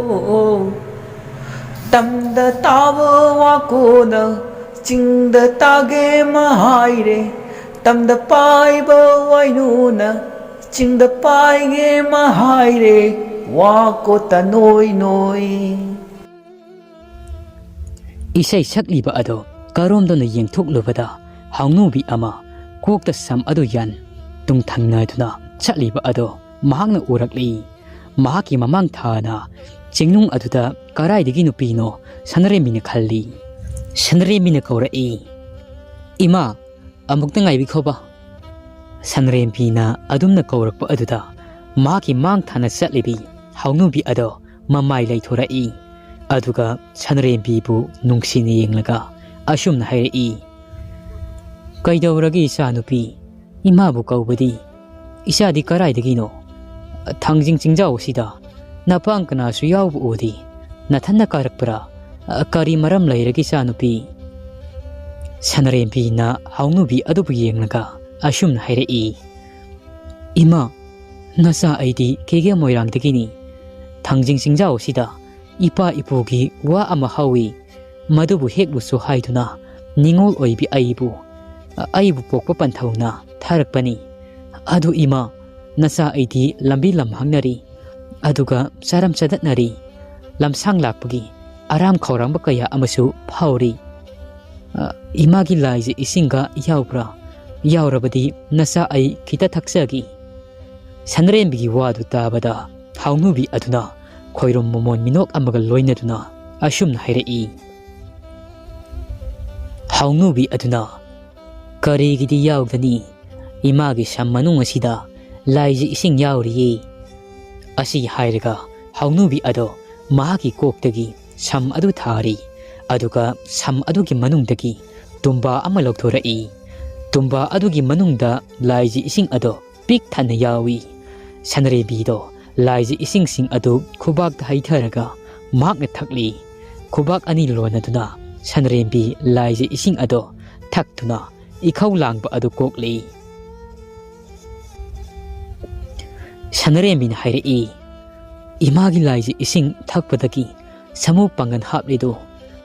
ꯇꯝꯗ ꯇꯥꯕ ꯋꯥꯀꯣꯅ ꯆꯤꯡꯗ ꯇꯥꯒꯦ ꯃꯍꯥꯏꯔꯦ, ꯇꯝꯗ ꯄꯥꯏꯕ ꯋꯥꯏꯅꯨꯅ ꯆꯤꯡꯗ ꯄꯥꯏꯒꯦ ꯃꯍꯥꯏꯔꯦ, ꯋꯥꯀꯣꯇ ꯅꯣꯏ ꯅꯣꯏ꯫ ꯏꯁꯩ ꯁꯛꯂꯤꯕ ꯑꯗꯣ ꯀꯔꯣꯝꯗꯅ ꯌꯦꯡꯊꯣꯛꯂꯨꯕꯗ ꯍꯥꯎꯅꯨꯕꯤ ꯑꯃ ꯀꯣꯛꯇ ꯁꯝ ꯑꯗꯨ ꯌꯥꯟ ꯇꯨꯡꯊꯪꯅꯗꯨꯅ ꯆꯠꯂꯤꯕ ꯑꯗꯣ ꯃꯍꯥꯛꯅ ꯎꯔꯛꯂꯤ꯫ ꯃꯍꯥꯛꯀꯤ ꯃꯃꯥꯡ ꯊꯥꯅ ꯆꯤꯡꯅꯨꯡ ꯑꯗꯨꯗ ꯀꯔꯥꯏꯗꯒꯤ ꯅꯨꯄꯤꯅꯣ ꯁꯅꯔꯦꯝꯕꯤꯅ ꯈꯜꯂꯤ꯫ ꯁꯅꯔꯦꯝꯕꯤꯅ ꯀꯧꯔꯛꯏ, "ꯏꯃꯥ, ꯑꯃꯨꯛꯇ ꯉꯥꯏꯕꯤꯈꯣꯕ꯫" ꯁꯅꯔꯦꯝꯕꯤꯅ ꯑꯗꯨꯝꯅ ꯀꯧꯔꯛꯄ ꯑꯗꯨꯗ ꯃꯍꯥꯛꯀꯤ ꯃꯥꯡ ꯊꯥꯅ ꯆꯠꯂꯤꯕꯤ ꯍꯥꯎꯅꯨꯕꯤ ꯑꯗꯣ ꯃꯃꯥꯏ ꯂꯩꯊꯣꯔꯛꯏ꯫ ꯑꯗꯨꯒ ꯁꯅꯔꯦꯝꯕꯤꯕꯨ ꯅꯨꯡꯁꯤꯅ ꯌꯦꯡꯂꯒ ꯑꯁꯨꯝꯅ ꯍꯥꯏꯔꯛꯏ, "ꯀꯩꯗꯧꯔꯒꯦ ꯏꯆꯥꯅꯨꯄꯤ? ꯏꯃꯥꯕꯨ ꯀꯧꯕꯗꯤ ꯏꯆꯥꯗꯤ ꯀꯔꯥꯏꯗꯒꯤꯅꯣ? ꯊꯥꯡꯖꯤꯡ ꯆꯤꯡꯖꯥꯎ ꯑꯁꯤꯗ ꯅꯄꯥꯡ ꯀꯅꯥꯁꯨ ꯌꯥꯎꯕ ꯎꯗꯦ꯫ ꯅꯊꯟꯅ ꯀꯥꯔꯛꯄ꯭ꯔꯥ? ꯀꯔꯤ ꯃꯔꯝ ꯂꯩꯔꯒꯦ ꯏꯆꯥꯅꯨꯄꯤ?" ꯁꯅꯔꯦꯝꯕꯤꯅ ꯍꯥꯎꯅꯨꯕꯤ ꯑꯗꯨꯕꯨ ꯌꯦꯡꯂꯒ ꯑꯁꯨꯝꯅ ꯍꯥꯏꯔꯛꯏ, "ꯏꯃꯥ, ꯅꯆꯥ ꯑꯩꯗꯤ ꯀꯦꯒꯦ ꯃꯣꯏꯔꯥꯡꯗꯒꯤꯅꯤ꯫ ꯊꯥꯡꯖꯤꯡ ꯆꯤꯡꯖꯥꯎ ꯑꯁꯤꯗ ꯏꯄꯥ ꯏꯄꯨꯒꯤ ꯋꯥ ꯑꯃ ꯍꯧꯏ꯫ ꯃꯗꯨꯕꯨ ꯍꯦꯛꯂꯨꯁꯨ ꯍꯥꯏꯗꯨꯅ ꯅꯤꯡꯉꯣꯜ ꯑꯣꯏꯕꯤ ꯑꯩꯕꯨ, ꯑꯩꯕꯨ ꯄꯣꯛꯄ ꯄꯟꯊꯧꯅ ꯊꯥꯔꯛꯄꯅꯤ꯫ ꯑꯗꯨ ꯏꯃꯥ, ꯅꯆꯥ ꯑꯩꯗꯤ ꯂꯝꯕꯤ ꯂꯝꯍꯥꯡꯅꯔꯤ, ꯑꯗꯨꯒ ꯆꯥꯔꯝ ꯆꯗꯠꯅꯔꯤ꯫ ꯂꯝꯁꯥꯡ ꯂꯥꯛꯄꯒꯤ ꯑꯔꯥꯝ ꯈꯧꯔꯥꯡꯕ ꯀꯌꯥ ꯑꯃꯁꯨ ꯐꯥꯎꯔꯤ꯫ ꯑ, ꯏꯃꯥꯒꯤ ꯂꯥꯏꯁꯦ ꯏꯁꯤꯡꯒ ꯌꯥꯎꯕ꯭ꯔꯥ? ꯌꯥꯎꯔꯕꯗꯤ ꯅꯆꯥ ꯑꯩ ꯈꯤꯇ ꯊꯛꯆꯒꯦ꯫" ꯁꯅꯔꯦꯝꯕꯤꯒꯤ ꯋꯥꯗꯨ ꯇꯥꯕꯗ ꯍꯥꯎꯅꯨꯕꯤ ꯑꯗꯨꯅ ꯈꯣꯏꯔꯨꯝ ꯃꯃꯣꯟ ꯃꯤꯅꯣꯛ ꯑꯃꯒ ꯂꯣꯏꯅꯗꯨꯅ ꯑꯁꯨꯝꯅ ꯍꯥꯏꯔꯛꯏ꯫ ꯍꯥꯎꯅꯨꯕꯤ ꯑꯗꯨꯅ, "ꯀꯔꯤꯒꯤꯗꯤ ꯌꯥꯎꯒꯅꯤ? ꯏꯃꯥꯒꯤ ꯁꯝ ꯃꯅꯨꯡ ꯑꯁꯤꯗ ꯂꯥꯏꯁꯦ ꯏꯁꯤꯡ ꯌꯥꯎꯔꯤꯌꯦ꯫ ꯑꯁꯤ ꯍꯥꯏꯔꯒ ꯍꯧꯅꯨꯕꯤ ꯑꯗꯣ ꯃꯍꯥꯛꯀꯤ ꯀꯣꯛꯇꯒꯤ ꯁꯝ ꯑꯗꯨ ꯊꯥꯔꯤ꯫ ꯑꯗꯨꯒ ꯁꯝ ꯑꯗꯨꯒꯤ ꯃꯅꯨꯡꯗꯒꯤ ꯇꯨꯝꯕꯥ ꯑꯃ ꯂꯧꯊꯣꯔꯛꯏ꯫ ꯇꯨꯝꯕꯥ ꯑꯗꯨꯒꯤ ꯃꯅꯨꯡꯗ ꯂꯥꯏꯖꯤ ꯏꯁꯤꯡ ꯑꯗꯣ ꯄꯤꯛ ꯊꯟꯅ ꯌꯥꯎꯏ꯫ ꯁꯅꯔꯦꯝꯕꯤꯗꯣ ꯂꯥꯏꯖꯤ ꯏꯁꯤꯡꯁꯤꯡ ꯑꯗꯨ ꯈꯨꯕꯥꯛꯇ ꯍꯩꯊꯔꯒ ꯃꯍꯥꯛꯅ ꯊꯛꯂꯤ꯫ ꯈꯨꯕꯥꯛ ꯑꯅꯤ ꯂꯣꯟꯅꯗꯨꯅ ꯁꯅꯔꯦꯝꯕꯤ ꯂꯥꯏꯖꯤ ꯏꯁꯤꯡ ꯑꯗꯣ ꯊꯛꯇꯨꯅ ꯏꯈꯧ ꯂꯥꯡꯕ ꯑꯗꯨ ꯀꯣꯛꯂꯤ꯫ ꯁꯅꯔꯦꯝꯕꯤꯅ ꯍꯥꯏꯔꯛꯏ, "ꯏꯃꯥꯒꯤ ꯂꯥꯏꯖꯤ ꯏꯁꯤꯡ ꯊꯛꯄꯗꯒꯤ ꯁꯥꯃꯨ ꯄꯥꯡꯒꯜ ꯍꯥꯞꯂꯤꯗꯣ,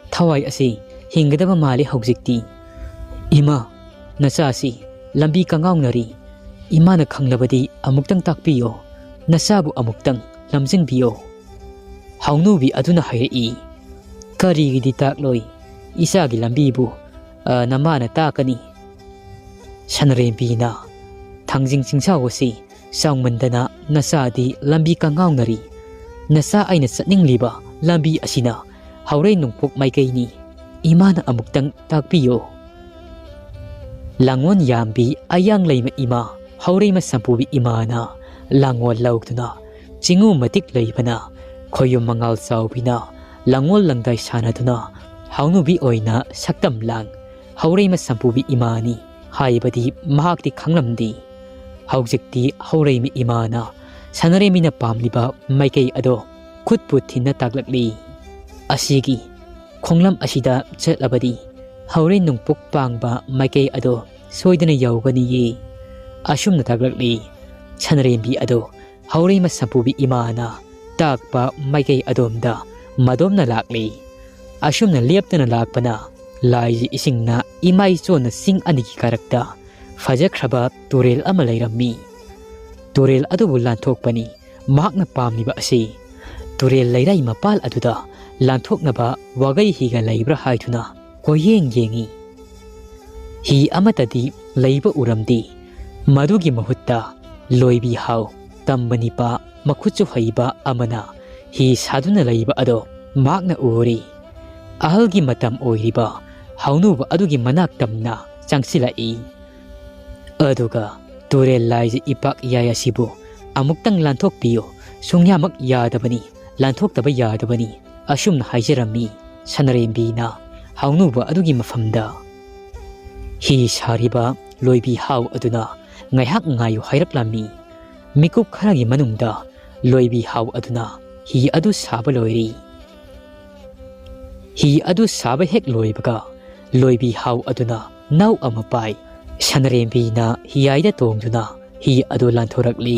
ꯊꯋꯥꯏ ꯑꯁꯤ ꯍꯤꯡꯒꯗꯕ ꯃꯥꯜꯂꯤ ꯍꯧꯖꯤꯛꯇꯤ꯫ ꯏꯃꯥ, ꯅꯆꯥꯁꯤ ꯂꯝꯕꯤ ꯀꯉꯥꯎꯅꯔꯤ꯫ ꯏꯃꯥꯅ ꯈꯪꯂꯕꯗꯤ ꯑꯃꯨꯛꯇꯪ ꯇꯥꯛꯄꯤꯌꯣ, ꯅꯆꯥꯕꯨ ꯑꯃꯨꯛꯇꯪ ꯂꯝꯖꯤꯡꯕꯤꯌꯣ꯫" ꯍꯧꯅꯨꯕꯤ ꯑꯗꯨꯅ ꯍꯥꯏꯔꯛꯏ, "ꯀꯔꯤꯒꯤꯗꯤ ꯇꯥꯛꯂꯣꯏ? ꯏꯆꯥꯒꯤ ꯂꯝꯕꯤꯕꯨ, ꯑ, ꯅꯃꯥꯅ ꯇꯥꯛꯀꯅꯤ꯫" ꯁꯅꯔꯦꯝꯕꯤꯅ, "ꯊꯥꯡꯖꯤꯡ ꯆꯤꯡꯁꯥꯎ ꯑꯁꯤ ꯆꯥꯎꯃꯟꯗꯅ ꯅꯆꯥꯗꯤ ꯂꯝꯕꯤ ꯀꯉꯥꯎꯅꯔꯤ꯫ ꯅꯆꯥ ꯑꯩꯅ ꯆꯠꯅꯤꯡꯂꯤꯕ ꯂꯝꯕꯤ ꯑꯁꯤꯅ ꯍꯧꯔꯩ ꯅꯣꯡꯄꯣꯛ ꯃꯥꯏꯀꯩꯅꯤ꯫ ꯏꯃꯥꯅ ꯑꯃꯨꯛꯇꯪ ꯇꯥꯛꯄꯤꯌꯨ꯫" ꯂꯥꯡꯉꯣꯜ ꯌꯥꯝꯕꯤ ꯑꯌꯥꯡ ꯂꯩꯃ ꯏꯃꯥ, ꯍꯧꯔꯩꯃ ꯁꯝꯄꯨꯕꯤ ꯏꯃꯥꯅ ꯂꯥꯡꯉꯣꯜ ꯂꯧꯗꯨꯅ, ꯆꯤꯡꯉꯨ ꯃꯇꯤꯛ ꯂꯩꯕꯅ, ꯈꯣꯌꯨꯝ ꯃꯉꯥꯜ ꯆꯥꯎꯕꯤꯅ ꯂꯥꯡꯉꯣꯜ ꯂꯪꯗꯥꯏ ꯁꯥꯟꯅꯗꯨꯅ ꯍꯧꯅꯨꯕꯤ ꯑꯣꯏꯅ ꯁꯛꯇꯝ ꯂꯥꯡ꯫ ꯍꯧꯔꯩꯃ ꯁꯝꯄꯨꯕꯤ ꯏꯃꯥꯅꯤ ꯍꯥꯏꯕꯗꯤ ꯃꯍꯥꯛꯇꯤ ꯈꯪꯂꯝꯗꯦ꯫ ꯍꯧꯖꯤꯛꯇꯤ ꯍꯧꯔꯩꯃ ꯏꯃꯥꯅ ꯁꯅꯔꯩꯃꯤꯅ ꯄꯥꯝꯂꯤꯕ ꯃꯥꯏꯀꯩ ꯑꯗꯣ ꯈꯨꯠꯄꯨ ꯊꯤꯟꯅ ꯇꯥꯛꯂꯛꯂꯤ꯫ ꯑꯁꯤꯒꯤ ꯈꯣꯡꯂꯝ ꯑꯁꯤꯗ ꯆꯠꯂꯕꯗꯤ ꯍꯧꯔꯩ ꯅꯣꯡꯄꯣꯛ ꯄꯥꯡꯕ ꯃꯥꯏꯀꯩ ꯑꯗꯣ ꯁꯣꯏꯗꯅ ꯌꯧꯒꯅꯤꯌꯦ꯫ ꯑꯁꯨꯝꯅ ꯇꯥꯛꯂꯛꯂꯤ꯫ ꯁꯅꯔꯦꯝꯕꯤ ꯑꯗꯣ ꯍꯧꯔꯩꯃ ꯁꯝꯄꯨꯕꯤ ꯏꯃꯥꯅ ꯇꯥꯛꯄ ꯃꯥꯏꯀꯩ ꯑꯗꯣꯝꯗ ꯃꯗꯣꯝꯅ ꯂꯥꯛꯂꯤ꯫ ꯑꯁꯨꯝꯅ ꯂꯦꯞꯇꯅ ꯂꯥꯛꯄꯅ ꯂꯥꯏꯒꯤ ꯏꯁꯤꯡꯅ ꯏꯃꯥꯏ ꯆꯣꯟꯅ ꯆꯤꯡ ꯑꯅꯤꯒꯤ ꯀꯥꯔꯛꯇ ꯐꯖꯈ꯭ꯔꯕ ꯇꯨꯔꯦꯜ ꯑꯃ ꯂꯩꯔꯝꯃꯤ꯫ ꯇꯨꯔꯦꯜ ꯑꯗꯨꯕꯨ ꯂꯥꯟꯊꯣꯛꯄꯅꯤ ꯃꯍꯥꯛꯅ ꯄꯥꯝꯂꯤꯕ ꯑꯁꯤ꯫ ꯇꯨꯔꯦꯜ ꯂꯩꯔꯥꯏ ꯃꯄꯥꯜ ꯑꯗꯨꯗ ꯂꯥꯟꯊꯣꯛꯅꯕ ꯋꯥꯒꯩ ꯍꯤꯒ ꯂꯩꯕ꯭ꯔꯥ ꯍꯥꯏꯗꯨꯅ ꯀꯣꯏꯌꯦꯡ ꯌꯦꯡꯉꯤ꯫ ꯍꯤ ꯑꯃꯠꯇꯗꯤ ꯂꯩꯕ ꯎꯔꯝꯗꯦ꯫ ꯃꯗꯨꯒꯤ ꯃꯍꯨꯠꯇ ꯂꯣꯏꯕꯤ ꯍꯥꯎ ꯇꯝꯕ ꯅꯤꯄꯥ ꯃꯈꯨꯠꯁꯨ ꯍꯩꯕ ꯑꯃꯅ ꯍꯤ ꯁꯥꯗꯨꯅ ꯂꯩꯕ ꯑꯗꯣ ꯃꯍꯥꯛꯅ ꯎꯔꯤ꯫ ꯑꯍꯜꯒꯤ ꯃꯇꯝ ꯑꯣꯏꯔꯤꯕ ꯍꯧꯅꯨꯕ ꯑꯗꯨꯒꯤ ꯃꯅꯥꯛ ꯇꯝꯅ ꯆꯪꯁꯤꯜꯂꯛꯏ꯫ ꯑꯗꯨꯒ ꯇꯨꯔꯦꯜ ꯂꯥꯏꯒꯤ ꯏꯄꯥꯛ ꯏꯌꯥꯏ ꯑꯁꯤꯕꯨ ꯑꯃꯨꯛꯇꯪ ꯂꯥꯟꯊꯣꯛꯄꯤꯌꯨ, ꯁꯨꯡꯌꯥꯃꯛ ꯌꯥꯗꯕꯅꯤ, ꯂꯥꯟꯊꯣꯛꯇꯕ ꯌꯥꯗꯕꯅꯤ, ꯑꯁꯨꯝꯅ ꯍꯥꯏꯖꯔꯝꯃꯤ ꯁꯅꯔꯦꯝꯕꯤꯅ ꯍꯥꯎꯅꯨꯕ ꯑꯗꯨꯒꯤ ꯃꯐꯝꯗ꯫ ꯍꯤ ꯁꯥꯔꯤꯕ ꯂꯣꯏꯕꯤ ꯍꯥꯎ ꯑꯗꯨꯅ ꯉꯥꯏꯍꯥꯛ ꯉꯥꯏꯌꯨ ꯍꯥꯏꯔꯛꯂꯝꯃꯤ꯫ ꯃꯤꯀꯨꯞ ꯈꯔꯒꯤ ꯃꯅꯨꯡꯗ ꯂꯣꯏꯕꯤ ꯍꯥꯎ ꯑꯗꯨꯅ ꯍꯤ ꯑꯗꯨ ꯁꯥꯕ ꯂꯣꯏꯔꯤ꯫ ꯍꯤ ꯑꯗꯨ ꯁꯥꯕ ꯍꯦꯛ ꯂꯣꯏꯕꯒ ꯂꯣꯏꯕꯤ ꯍꯥꯎ ꯑꯗꯨꯅ ꯅꯥꯎ ꯑꯃ ꯄꯥꯏ꯫ ꯁꯅꯔꯦꯝꯕꯤꯅ ꯍꯤꯌꯥꯏꯗ ꯇꯣꯡꯗꯨꯅ ꯍꯤ ꯑꯗꯨ ꯂꯥꯟꯊꯣꯔꯛꯂꯤ꯫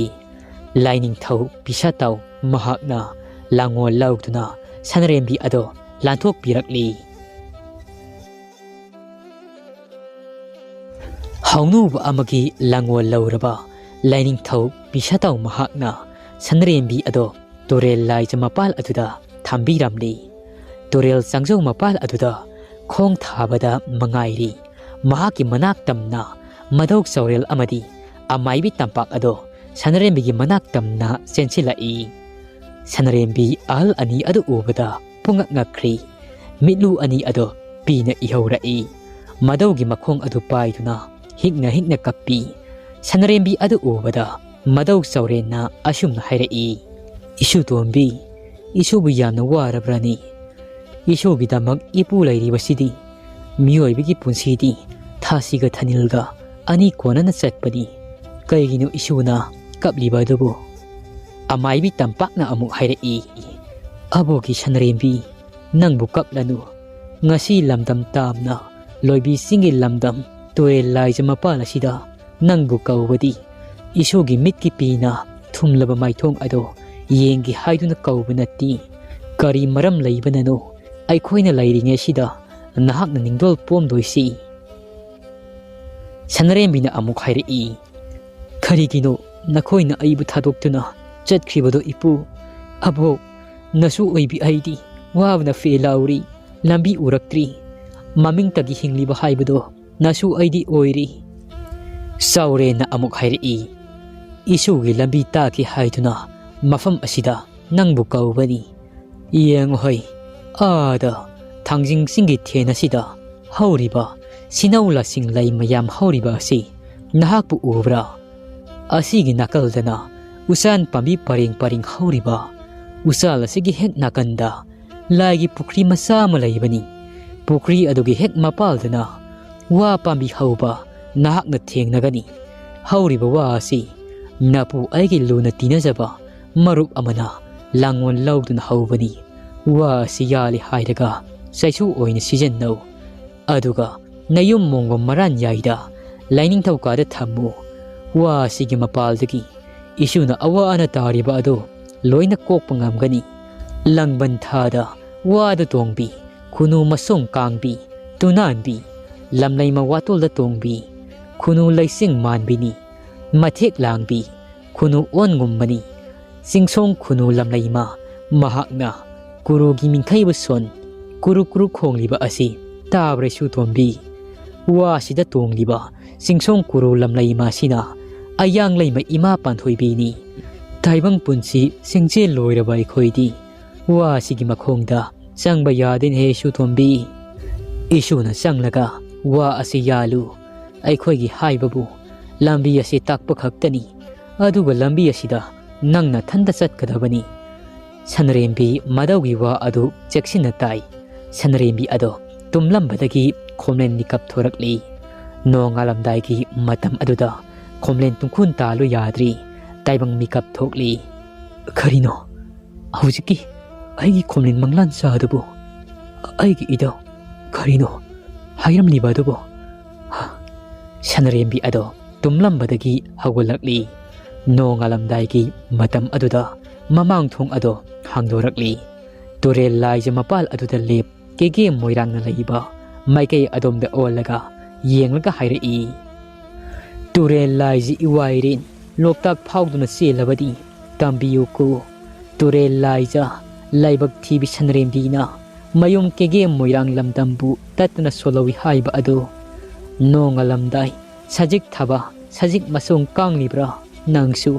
ꯂꯥꯏꯅꯤꯡꯊꯧ ꯄꯤꯁꯥꯇꯥꯎ ꯃꯍꯥꯛꯅ ꯂꯥꯡꯒꯣꯜ ꯂꯧꯗꯨꯅ ꯁꯅꯔꯦꯝꯕꯤ ꯑꯗꯨ ꯂꯥꯟꯊꯣꯛꯄꯤꯔꯛꯂꯤ꯫ ꯍꯥꯎꯅꯨꯕ ꯑꯃꯒꯤ ꯂꯥꯡꯒꯣꯜ ꯂꯧꯔꯕ ꯂꯥꯏꯅꯤꯡꯊꯧ ꯄꯤꯁꯥꯇꯥꯎ ꯃꯍꯥꯛꯅ ꯁꯅꯔꯦꯝꯕꯤ ꯑꯗꯨ ꯇꯨꯔꯦꯜ ꯂꯥꯏꯖ ꯃꯄꯥꯜ ꯑꯗꯨꯗ ꯊꯝꯕꯤꯔꯝꯂꯤ꯫ ꯇꯨꯔꯦꯜ ꯆꯥꯡꯖꯧ ꯃꯄꯥꯜ ꯑꯗꯨꯗ ꯈꯣꯡ ꯊꯥꯕꯗ ꯃꯉꯥꯏꯔꯤ꯫ ꯃꯍꯥꯛꯀꯤ ꯃꯅꯥꯛ ꯇꯝꯅ ꯃꯙꯧ ꯆꯥꯎꯔꯦꯜ ꯑꯃꯗꯤ ꯑꯃꯥꯏꯕꯤ ꯇꯝꯄꯥꯛ ꯑꯗꯣ ꯁꯅꯔꯦꯝꯕꯤꯒꯤ ꯃꯅꯥꯛ ꯇꯝꯅ ꯆꯦꯟꯁꯤꯜꯂꯛꯏ꯫ ꯁꯅꯔꯦꯝꯕꯤ ꯑꯍꯜ ꯑꯅꯤ ꯑꯗꯨ ꯎꯕꯗ ꯄꯨꯡꯉꯛ ꯉꯛꯈ꯭ꯔꯤ꯫ ꯃꯤꯠꯂꯨ ꯑꯅꯤ ꯑꯗꯣ ꯄꯤꯅ ꯏꯍꯧꯔꯛꯏ꯫ ꯃꯙꯧꯒꯤ ꯃꯈꯣꯡ ꯑꯗꯨ ꯄꯥꯏꯗꯨꯅ ꯍꯤꯛꯅ ꯍꯤꯛꯅ ꯀꯞꯄꯤ꯫ ꯁꯅꯔꯦꯝꯕꯤ ꯑꯗꯨ ꯎꯕꯗ ꯃꯙꯧ ꯆꯥꯎꯔꯦꯟꯅ ꯑꯁꯨꯝꯅ ꯍꯥꯏꯔꯛꯏ, "ꯏꯁꯨ ꯇꯣꯝꯕꯤ, ꯏꯁꯨꯕꯨ ꯌꯥꯝꯅ ꯋꯥꯔꯕ꯭ꯔꯅꯤ? ꯏꯁꯨꯒꯤꯗꯃꯛ ꯏꯄꯨ ꯂꯩꯔꯤꯕꯁꯤꯗꯤ ꯃꯤꯑꯣꯏꯕꯒꯤ ꯄꯨꯟꯁꯤꯗꯤ ꯊꯥꯁꯤꯒ ꯊꯥꯅꯤꯜꯒ ꯑꯅꯤ ꯀꯣꯟꯅꯅ ꯆꯠꯄꯅꯤ꯫ ꯀꯩꯒꯤꯅꯣ ꯏꯁꯨꯅ ꯀꯞꯂꯤꯕ ꯑꯗꯨꯕꯨ?" ꯑꯃꯥꯏꯕꯤ ꯇꯝꯄꯥꯛꯅ ꯑꯃꯨꯛ ꯍꯥꯏꯔꯛꯏ, "ꯑꯕꯣꯛꯀꯤ ꯁꯅꯔꯦꯝꯕꯤ, ꯅꯪꯕꯨ ꯀꯞꯂꯅꯨ꯫ ꯉꯁꯤ ꯂꯝꯗꯝ ꯇꯥꯝꯅ ꯂꯣꯏꯕꯤ ꯆꯤꯡꯒꯤ ꯂꯝꯗꯝ ꯇꯨꯔꯦꯜ ꯂꯥꯏꯖ ꯃꯄꯥꯜ ꯑꯁꯤꯗ ꯅꯪꯕꯨ ꯀꯧꯕꯗꯤ ꯏꯁꯣꯔꯒꯤ ꯃꯤꯠꯀꯤ ꯄꯤꯅ ꯊꯨꯝꯂꯕ ꯃꯥꯏꯊꯣꯡ ꯑꯗꯣ ꯌꯦꯡꯒꯦ ꯍꯥꯏꯗꯨꯅ ꯀꯧꯕ ꯅꯠꯇꯦ꯫ ꯀꯔꯤ ꯃꯔꯝ ꯂꯩꯕꯅꯅꯣ ꯑꯩꯈꯣꯏꯅ ꯂꯩꯔꯤꯉꯩꯁꯤꯗ ꯅꯍꯥꯛꯅ ꯅꯤꯡꯗꯣꯜ ꯄꯣꯝꯗꯣꯏꯁꯤ?" ꯁꯅꯔꯦꯝꯕꯤꯅ ꯑꯃꯨꯛ ꯍꯥꯏꯔꯛꯏ, "ꯀꯔꯤꯒꯤꯅꯣ ꯅꯈꯣꯏꯅ ꯑꯩꯕꯨ ꯊꯥꯗꯣꯛꯇꯨꯅ ꯆꯠꯈ꯭ꯔꯤꯕꯗꯣ ꯏꯄꯨ? ꯑꯕꯣꯛ, ꯅꯁꯨ ꯑꯣꯏꯕꯤ ꯑꯩꯗꯤ ꯋꯥꯕꯅ ꯐꯦ ꯂꯥꯎꯔꯤ, ꯂꯝꯕꯤ ꯎꯔꯛꯇ꯭ꯔꯤ꯫ ꯃꯃꯤꯡꯇꯒꯤ ꯍꯤꯡꯂꯤꯕ ꯍꯥꯏꯕꯗꯣ ꯅꯁꯨ ꯑꯩꯗꯤ ꯑꯣꯏꯔꯤ꯫" ꯆꯥꯎꯔꯦꯟꯅ ꯑꯃꯨꯛ ꯍꯥꯏꯔꯛꯏ, "ꯏꯁꯨꯒꯤ ꯂꯝꯕꯤ ꯇꯥꯛꯀꯦ ꯍꯥꯏꯗꯨꯅ ꯃꯐꯝ ꯑꯁꯤꯗ ꯅꯪꯕꯨ ꯀꯧꯕꯅꯤ꯫ ꯌꯦꯡꯉꯨ ꯍꯩ, ꯑꯥꯗ ꯊꯥꯡꯖꯤꯡ ꯆꯤꯡꯒꯤ ꯊꯦꯟ ꯑꯁꯤꯗ ꯍꯧꯔꯤꯕ ꯁꯤꯅꯧ ꯂꯁꯤꯡ ꯂꯩ ꯃꯌꯥꯝ ꯍꯧꯔꯤꯕ ꯑꯁꯤ ꯅꯍꯥꯛꯄꯨ ꯎꯕ꯭ꯔꯥ? ꯑꯁꯤꯒꯤ ꯅꯥꯀꯜꯗꯅ ꯎꯆꯥꯟ ꯄꯥꯝꯕꯤ ꯄꯔꯦꯡ ꯄꯔꯦꯡ ꯍꯧꯔꯤꯕ ꯎꯆꯥꯜ ꯑꯁꯤꯒꯤ ꯍꯦꯛ ꯅꯥꯀꯟꯗ ꯂꯥꯏꯒꯤ ꯄꯨꯈ꯭ꯔꯤ ꯃꯆꯥ ꯑꯃ ꯂꯩꯕꯅꯤ꯫ ꯄꯨꯈ꯭ꯔꯤ ꯑꯗꯨꯒꯤ ꯍꯦꯛ ꯃꯄꯥꯜꯗꯅ ꯋꯥ ꯄꯥꯝꯕꯤ ꯍꯧꯕ ꯅꯍꯥꯛꯅ ꯊꯦꯡꯅꯒꯅꯤ꯫ ꯍꯧꯔꯤꯕ ꯋꯥ ꯑꯁꯤ ꯅꯄꯨ ꯑꯩꯒꯤ ꯂꯨꯅ ꯇꯤꯟꯅꯖꯕ ꯃꯔꯨꯞ ꯑꯃꯅ ꯂꯥꯡꯒꯣꯜ ꯂꯧꯗꯨꯅ ꯍꯧꯕꯅꯤ꯫ ꯋꯥ ꯑꯁꯤ ꯌꯥꯜꯂꯤ ꯍꯥꯏꯔꯒ ꯆꯩꯁꯨ ꯑꯣꯏꯅ ꯁꯤꯖꯤꯟꯅꯧ꯫ ꯑꯗꯨꯒ ꯅꯌꯨꯝ ꯃꯣꯡꯕ ꯃꯔꯥꯟ ꯌꯥꯏꯗ ꯂꯥꯏꯅꯤꯡꯊꯧ ꯀꯥꯗ ꯊꯝꯃꯨ꯫ ꯋꯥ ꯑꯁꯤꯒꯤ ꯃꯄꯥꯜꯗꯒꯤ ꯏꯁꯨꯅ ꯑꯋꯥ ꯑꯅꯥ ꯇꯥꯔꯤꯕ ꯑꯗꯨ ꯂꯣꯏꯅ ꯀꯣꯛꯄ ꯉꯝꯒꯅꯤ꯫ ꯂꯥꯡꯕꯟ ꯊꯥꯗ ꯋꯥꯗ ꯇꯣꯡꯕꯤ, ꯈꯨꯅꯨ ꯃꯁꯣꯡ ꯀꯥꯡꯕꯤ, ꯇꯨꯅꯥꯟꯕꯤ, ꯂꯝꯂꯩꯃ ꯋꯥꯇꯣꯜꯗ ꯇꯣꯡꯕꯤ, ꯈꯨꯅꯨ ꯂꯩꯆꯤꯡ ꯃꯥꯟꯕꯤꯅꯤ꯫ ꯃꯊꯦꯛ ꯂꯥꯡꯕꯤ, ꯈꯨꯅꯨ ꯑꯣꯟꯒꯨꯝꯕꯅꯤ꯫ ꯆꯤꯡꯁꯣꯡ ꯈꯨꯅꯨ ꯂꯝꯂꯩꯃ, ꯃꯍꯥꯛꯅ ꯀꯨꯔꯨꯒꯤ ꯃꯤꯡꯊꯩꯕ ꯁꯣꯟ ꯀꯨꯔꯨ ꯀꯨꯔꯨ ꯈꯣꯡꯂꯤꯕ ꯑꯁꯤ ꯇꯥꯕ꯭ꯔꯩꯁꯨ ꯇꯣꯝꯕꯤ꯫ ꯋꯥꯁꯤꯗ ꯇꯣꯡꯂꯤꯕ ꯆꯤꯡꯁꯣꯡ ꯀꯨꯔꯨ ꯂꯝꯂꯩꯃ ꯑꯁꯤꯅ ꯑꯌꯥꯡꯂꯩꯃ ꯏꯃꯥ ꯄꯥꯟꯊꯣꯏꯕꯤꯅꯤ꯫ ꯇꯥꯏꯕꯪ ꯄꯨꯟꯁꯤ ꯁꯤꯡꯖꯦꯜ ꯂꯣꯏꯔꯕ ꯑꯩꯈꯣꯏꯗꯤ ꯋꯥꯁꯤꯒꯤ ꯃꯈꯣꯡꯗ ꯆꯪꯕ ꯌꯥꯗꯦꯅꯦꯍꯦ ꯁꯨꯇꯣꯝꯕꯤ꯫ ꯏꯁꯨꯅ ꯆꯪꯂꯒ ꯋꯥ ꯑꯁꯤ ꯌꯥꯜꯂꯨ꯫ ꯑꯩꯈꯣꯏꯒꯤ ꯍꯥꯏꯕꯕꯨ ꯂꯝꯕꯤ ꯑꯁꯤ ꯇꯥꯛꯄ ꯈꯛꯇꯅꯤ꯫ ꯑꯗꯨꯒ ꯂꯝꯕꯤ ꯑꯁꯤꯗ ꯅꯪ ꯅꯊꯟꯇ ꯆꯠꯀꯗꯕꯅꯤ꯫ ꯁꯅꯔꯦꯝꯕꯤ ꯃꯗꯧꯒꯤ ꯋꯥ ꯑꯗꯨ ꯆꯦꯛꯁꯤꯟꯅ ꯇꯥꯏ꯫ ꯁꯅꯔꯦꯝꯕꯤ ꯑꯗꯣ ꯇꯨꯝꯂꯝꯕꯗꯒꯤ ꯈꯣꯝꯂꯦꯟ ꯃꯤꯀꯞ ꯊꯣꯔꯛꯂꯤ꯫ ꯅꯣꯡꯉꯥꯜꯂꯝꯗꯥꯏꯒꯤ ꯃꯇꯝ ꯑꯗꯨꯗ ꯈꯣꯝꯂꯦꯟ ꯇꯨꯡꯈꯨꯟ ꯇꯥꯜꯂꯨ ꯌꯥꯗ꯭ꯔꯤ꯫ ꯇꯥꯏꯕꯪ ꯃꯤꯀꯞ ꯊꯣꯛꯂꯤ꯫ ꯀꯔꯤꯅꯣ? ꯍꯧꯖꯤꯛꯀꯤ ꯑꯩꯒꯤ ꯈꯣꯝꯂꯦꯟ ꯃꯪꯂꯥꯟ ꯆꯥ ꯑꯗꯨꯕꯨ ꯑꯩꯒꯤ ꯏꯗꯣ ꯀꯔꯤꯅꯣ ꯍꯥꯏꯔꯝꯂꯤꯕ ꯑꯗꯨꯕꯨ? ꯍ! ꯁꯅꯔꯦꯝꯕꯤ ꯑꯗꯣ ꯇꯨꯝꯂꯝꯕꯗꯒꯤ ꯍꯧꯒꯠꯂꯛꯂꯤ꯫ ꯅꯣꯡꯉꯥꯜꯂꯝꯗꯥꯏꯒꯤ ꯃꯇꯝ ꯑꯗꯨꯗ ꯃꯃꯥꯡ ꯊꯣꯡ ꯑꯗꯣ ꯍꯥꯡꯗꯣꯔꯛꯂꯤ꯫ ꯇꯨꯔꯦꯜ ꯂꯥꯏꯖ ꯃꯄꯥꯜ ꯑꯗꯨꯗ ꯂꯦꯞ ꯀꯦꯒꯦ ꯃꯣꯏꯔꯥꯡꯅ ꯂꯩꯕ ꯃꯥꯏꯀꯩ ꯑꯗꯣꯝꯗ ꯑꯣꯜꯂꯒ ꯌꯦꯡꯂꯒ ꯍꯥꯏꯔꯛꯏ, "ꯇꯨꯔꯦꯜ ꯂꯥꯏꯖ ꯏꯋꯥꯏꯔꯦꯟ ꯂꯣꯛꯇꯥꯛ ꯐꯥꯎꯗꯨꯅ ꯆꯦꯜꯂꯕꯗꯤ ꯇꯝꯕꯤꯌꯨꯀꯣ꯫ ꯇꯨꯔꯦꯜ ꯂꯥꯏꯖ ꯂꯥꯏꯕꯛ ꯊꯤꯕꯤ ꯁꯟꯔꯦꯝꯕꯤꯅ ꯃꯌꯨꯝ ꯀꯦꯒꯦ ꯃꯣꯏꯔꯥꯡ ꯂꯝꯗꯝꯕꯨ ꯇꯠꯇꯅ ꯁꯣꯜꯍꯧꯏ ꯍꯥꯏꯕ ꯑꯗꯨ ꯅꯣꯡꯉꯥꯜꯂꯝꯗꯥꯏ ꯁꯖꯤꯛ ꯊꯥꯕ ꯁꯖꯤꯛ ꯃꯁꯣꯡ ꯀꯥꯡꯂꯤꯕ꯭ꯔꯥ? ꯅꯪꯁꯨ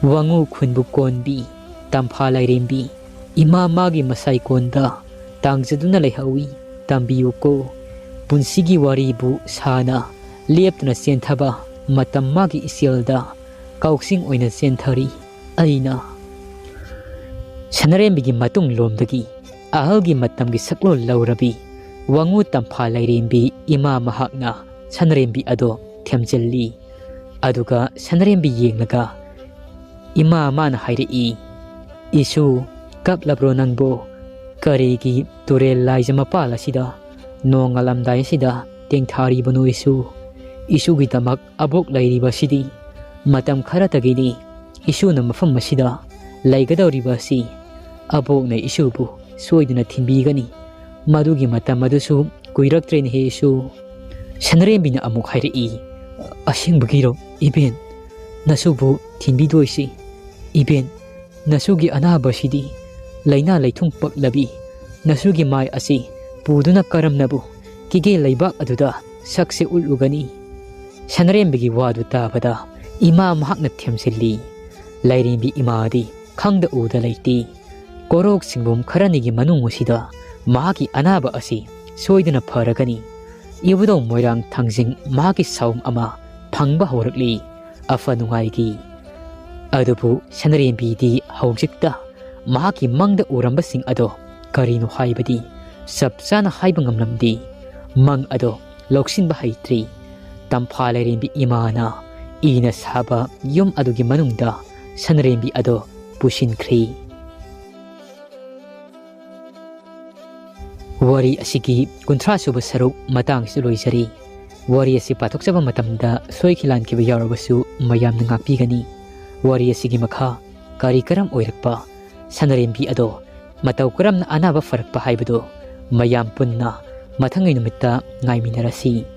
ꯋꯥꯉꯨ ꯈꯨꯟꯕꯨ ꯀꯣꯟꯕꯤ ꯇꯝꯐꯥ ꯂꯥꯏꯔꯦꯝꯕꯤ ꯏꯃꯥ ꯃꯥꯒꯤ ꯃꯁꯥꯏꯀꯣꯟꯗ ꯇꯥꯡꯖꯗꯨꯅ ꯂꯩꯍꯧꯏ꯫ ꯇꯝꯕꯤꯌꯨꯀꯣ꯫ ꯄꯨꯟꯁꯤꯒꯤ ꯋꯥꯔꯤꯕꯨ ꯁꯥꯅ ꯂꯦꯞꯇꯅ ꯆꯦꯟꯊꯕ ꯃꯇꯝ ꯃꯥꯒꯤ ꯏꯆꯦꯜꯗ ꯀꯥꯎꯁꯤꯡ ꯑꯣꯏꯅ ꯆꯦꯟꯊꯔꯤ꯫ ꯑꯩꯅ ꯁꯅꯔꯦꯝꯕꯤꯒꯤ ꯃꯇꯨꯡ ꯂꯣꯝꯗꯒꯤ ꯑꯍꯜꯒꯤ ꯃꯇꯝꯒꯤ ꯁꯛꯂꯣꯟ ꯂꯧꯔꯕꯤ ꯋꯥꯉꯨ ꯇꯝꯐꯥ ꯂꯥꯏꯔꯦꯝꯕꯤ ꯏꯃꯥ ꯃꯍꯥꯛꯅ ꯁꯅꯔꯦꯝꯕꯤ ꯑꯗꯣ ꯊꯦꯝꯖꯤꯜꯂꯤ꯫ ꯑꯗꯨꯒ ꯁꯅꯔꯦꯝꯕꯤ ꯌꯦꯡꯂꯒ ꯏꯃꯥ ꯃꯥꯅ ꯍꯥꯏꯔꯛꯏ, "ꯏꯁꯨ, ꯀꯞꯂꯕ꯭ꯔꯣ ꯅꯪꯕꯣ? ꯀꯔꯤꯒꯤ ꯇꯨꯔꯦꯜ ꯂꯥꯏꯖ ꯃꯄꯥꯜ ꯑꯁꯤꯗ ꯅꯣꯡ ꯉꯥꯜꯂꯝꯗꯥꯏ ꯑꯁꯤꯗ ꯇꯦꯡꯊꯥꯔꯤꯕꯅꯣ ꯏꯁꯨ? ꯏꯁꯨꯒꯤꯗꯃꯛ ꯑꯕꯣꯛ ꯂꯩꯔꯤꯕꯁꯤꯗꯤ ꯃꯇꯝ ꯈꯔꯇꯒꯤꯅꯤ꯫ ꯏꯁꯨꯅ ꯃꯐꯝ ꯑꯁꯤꯗ ꯂꯩꯒꯗꯧꯔꯤꯕ ꯑꯁꯤ ꯑꯕꯣꯛꯅ ꯏꯁꯨꯕꯨ ꯁꯣꯏꯗꯅ ꯊꯤꯟꯕꯤꯒꯅꯤ꯫ ꯃꯗꯨꯒꯤ ꯃꯇꯝ ꯑꯗꯨꯁꯨ ꯀꯨꯏꯔꯛꯇ꯭ꯔꯦꯅꯦꯍꯦ ꯏꯁꯨ꯫" ꯁꯅꯔꯦꯝꯕꯤꯅ ꯑꯃꯨꯛ ꯍꯥꯏꯔꯛꯏ, "ꯑꯁꯦꯡꯕꯒꯤꯔꯣ ꯏꯕꯦꯟ? ꯅꯁꯨꯕꯨ ꯊꯤꯟꯕꯤꯗꯣꯏꯁꯤ? ꯏꯕꯦꯟ, ꯅꯁꯨꯒꯤ ꯑꯅꯥꯕꯁꯤꯗꯤ ꯂꯥꯏꯅꯥ ꯂꯩꯊꯨꯡ ꯄꯛꯂꯕꯤ ꯅꯁꯨꯒꯤ ꯃꯥꯏ ꯑꯁꯤ ꯄꯨꯗꯨꯅ ꯀꯔꯝꯅꯕꯨ ꯀꯤꯒꯦ ꯂꯩꯕꯥꯛ ꯑꯗꯨꯗ ꯁꯛꯁꯦ ꯎꯠꯂꯨꯒꯅꯤ?" ꯁꯅꯔꯦꯝꯕꯤꯒꯤ ꯋꯥꯗꯨ ꯇꯥꯕꯗ ꯏꯃꯥ ꯃꯍꯥꯛꯅ ꯊꯦꯝꯖꯤꯜꯂꯤ꯫ ꯂꯥꯏꯔꯦꯝꯕꯤ ꯏꯃꯥꯗꯤ ꯈꯪꯗ ꯎꯗ ꯂꯩꯇꯦ꯫ ꯀꯣꯔꯣꯛ ꯁꯤꯡꯕꯨꯝ ꯈꯔꯅꯤꯒꯤ ꯃꯅꯨꯡ ꯑꯁꯤꯗ ꯃꯍꯥꯛꯀꯤ ꯑꯅꯥꯕ ꯑꯁꯤ ꯁꯣꯏꯗꯅ ꯐꯔꯒꯅꯤ꯫ ꯏꯕꯨꯙꯧ ꯃꯣꯏꯔꯥꯡ ꯊꯥꯡꯖꯤꯡ ꯃꯍꯥꯛꯀꯤ ꯁꯥꯎꯝ ꯑꯃ ꯐꯪꯕ ꯍꯧꯔꯛꯂꯤ꯫ ꯑꯐ ꯅꯨꯡꯉꯥꯏꯒꯤ꯫ ꯑꯗꯨꯕꯨ ꯁꯅꯔꯦꯝꯕꯤꯗꯤ ꯍꯧꯖꯤꯛꯇ ꯃꯍꯥꯛꯀꯤ ꯃꯪꯗ ꯎꯔꯝꯕꯁꯤꯡ ꯑꯗꯣ ꯀꯔꯤꯅꯣ ꯍꯥꯏꯕꯗꯤ ꯆꯞ ꯆꯥꯅ ꯍꯥꯏꯕ ꯉꯝꯂꯝꯗꯦ꯫ ꯃꯪ ꯑꯗꯣ ꯂꯧꯁꯤꯟꯕ ꯍꯩꯇ꯭ꯔꯤ꯫ ꯇꯝꯐꯥ ꯂꯥꯏꯔꯦꯝꯕꯤ ꯏꯃꯥꯅ ꯏꯅ ꯁꯥꯕ ꯌꯨꯝ ꯑꯗꯨꯒꯤ ꯃꯅꯨꯡꯗ ꯁꯅꯔꯦꯝꯕꯤ ꯑꯗꯣ ꯄꯨꯁꯤꯟꯈ꯭ꯔꯤ꯫ ꯋꯥꯔꯤ ꯑꯁꯤꯒꯤ ꯀꯨꯟꯊ꯭ꯔꯥ ꯁꯨꯕ ꯁꯔꯨꯛ ꯃꯇꯥꯡꯁꯤꯗ ꯂꯣꯏꯖꯔꯤ꯫ ꯋꯥꯔꯤ ꯑꯁꯤ ꯄꯥꯊꯣꯛꯆꯕ ꯃꯇꯝꯗ ꯁꯣꯏꯈꯤ ꯂꯥꯟꯈꯤꯕ ꯌꯥꯎꯔꯕꯁꯨ ꯃꯌꯥꯝꯅ ꯉꯥꯛꯄꯤꯒꯅꯤ꯫ ꯋꯥꯔꯤ ꯑꯁꯤꯒꯤ ꯃꯈꯥ ꯀꯔꯤ ꯀꯔꯝ ꯑꯣꯏꯔꯛꯄ, ꯁꯅꯔꯦꯝꯕꯤ ꯑꯗꯣ ꯃꯇꯧ ꯀꯔꯝꯅ ꯑꯅꯥꯕ ꯐꯔꯛꯄ ꯍꯥꯏꯕꯗꯨ ꯃꯌꯥꯝ ꯄꯨꯟꯅ ꯃꯊꯪꯒꯤ ꯅꯨꯃꯤꯠꯇ ꯉꯥꯏꯃꯤꯟꯅꯔꯁꯤ꯫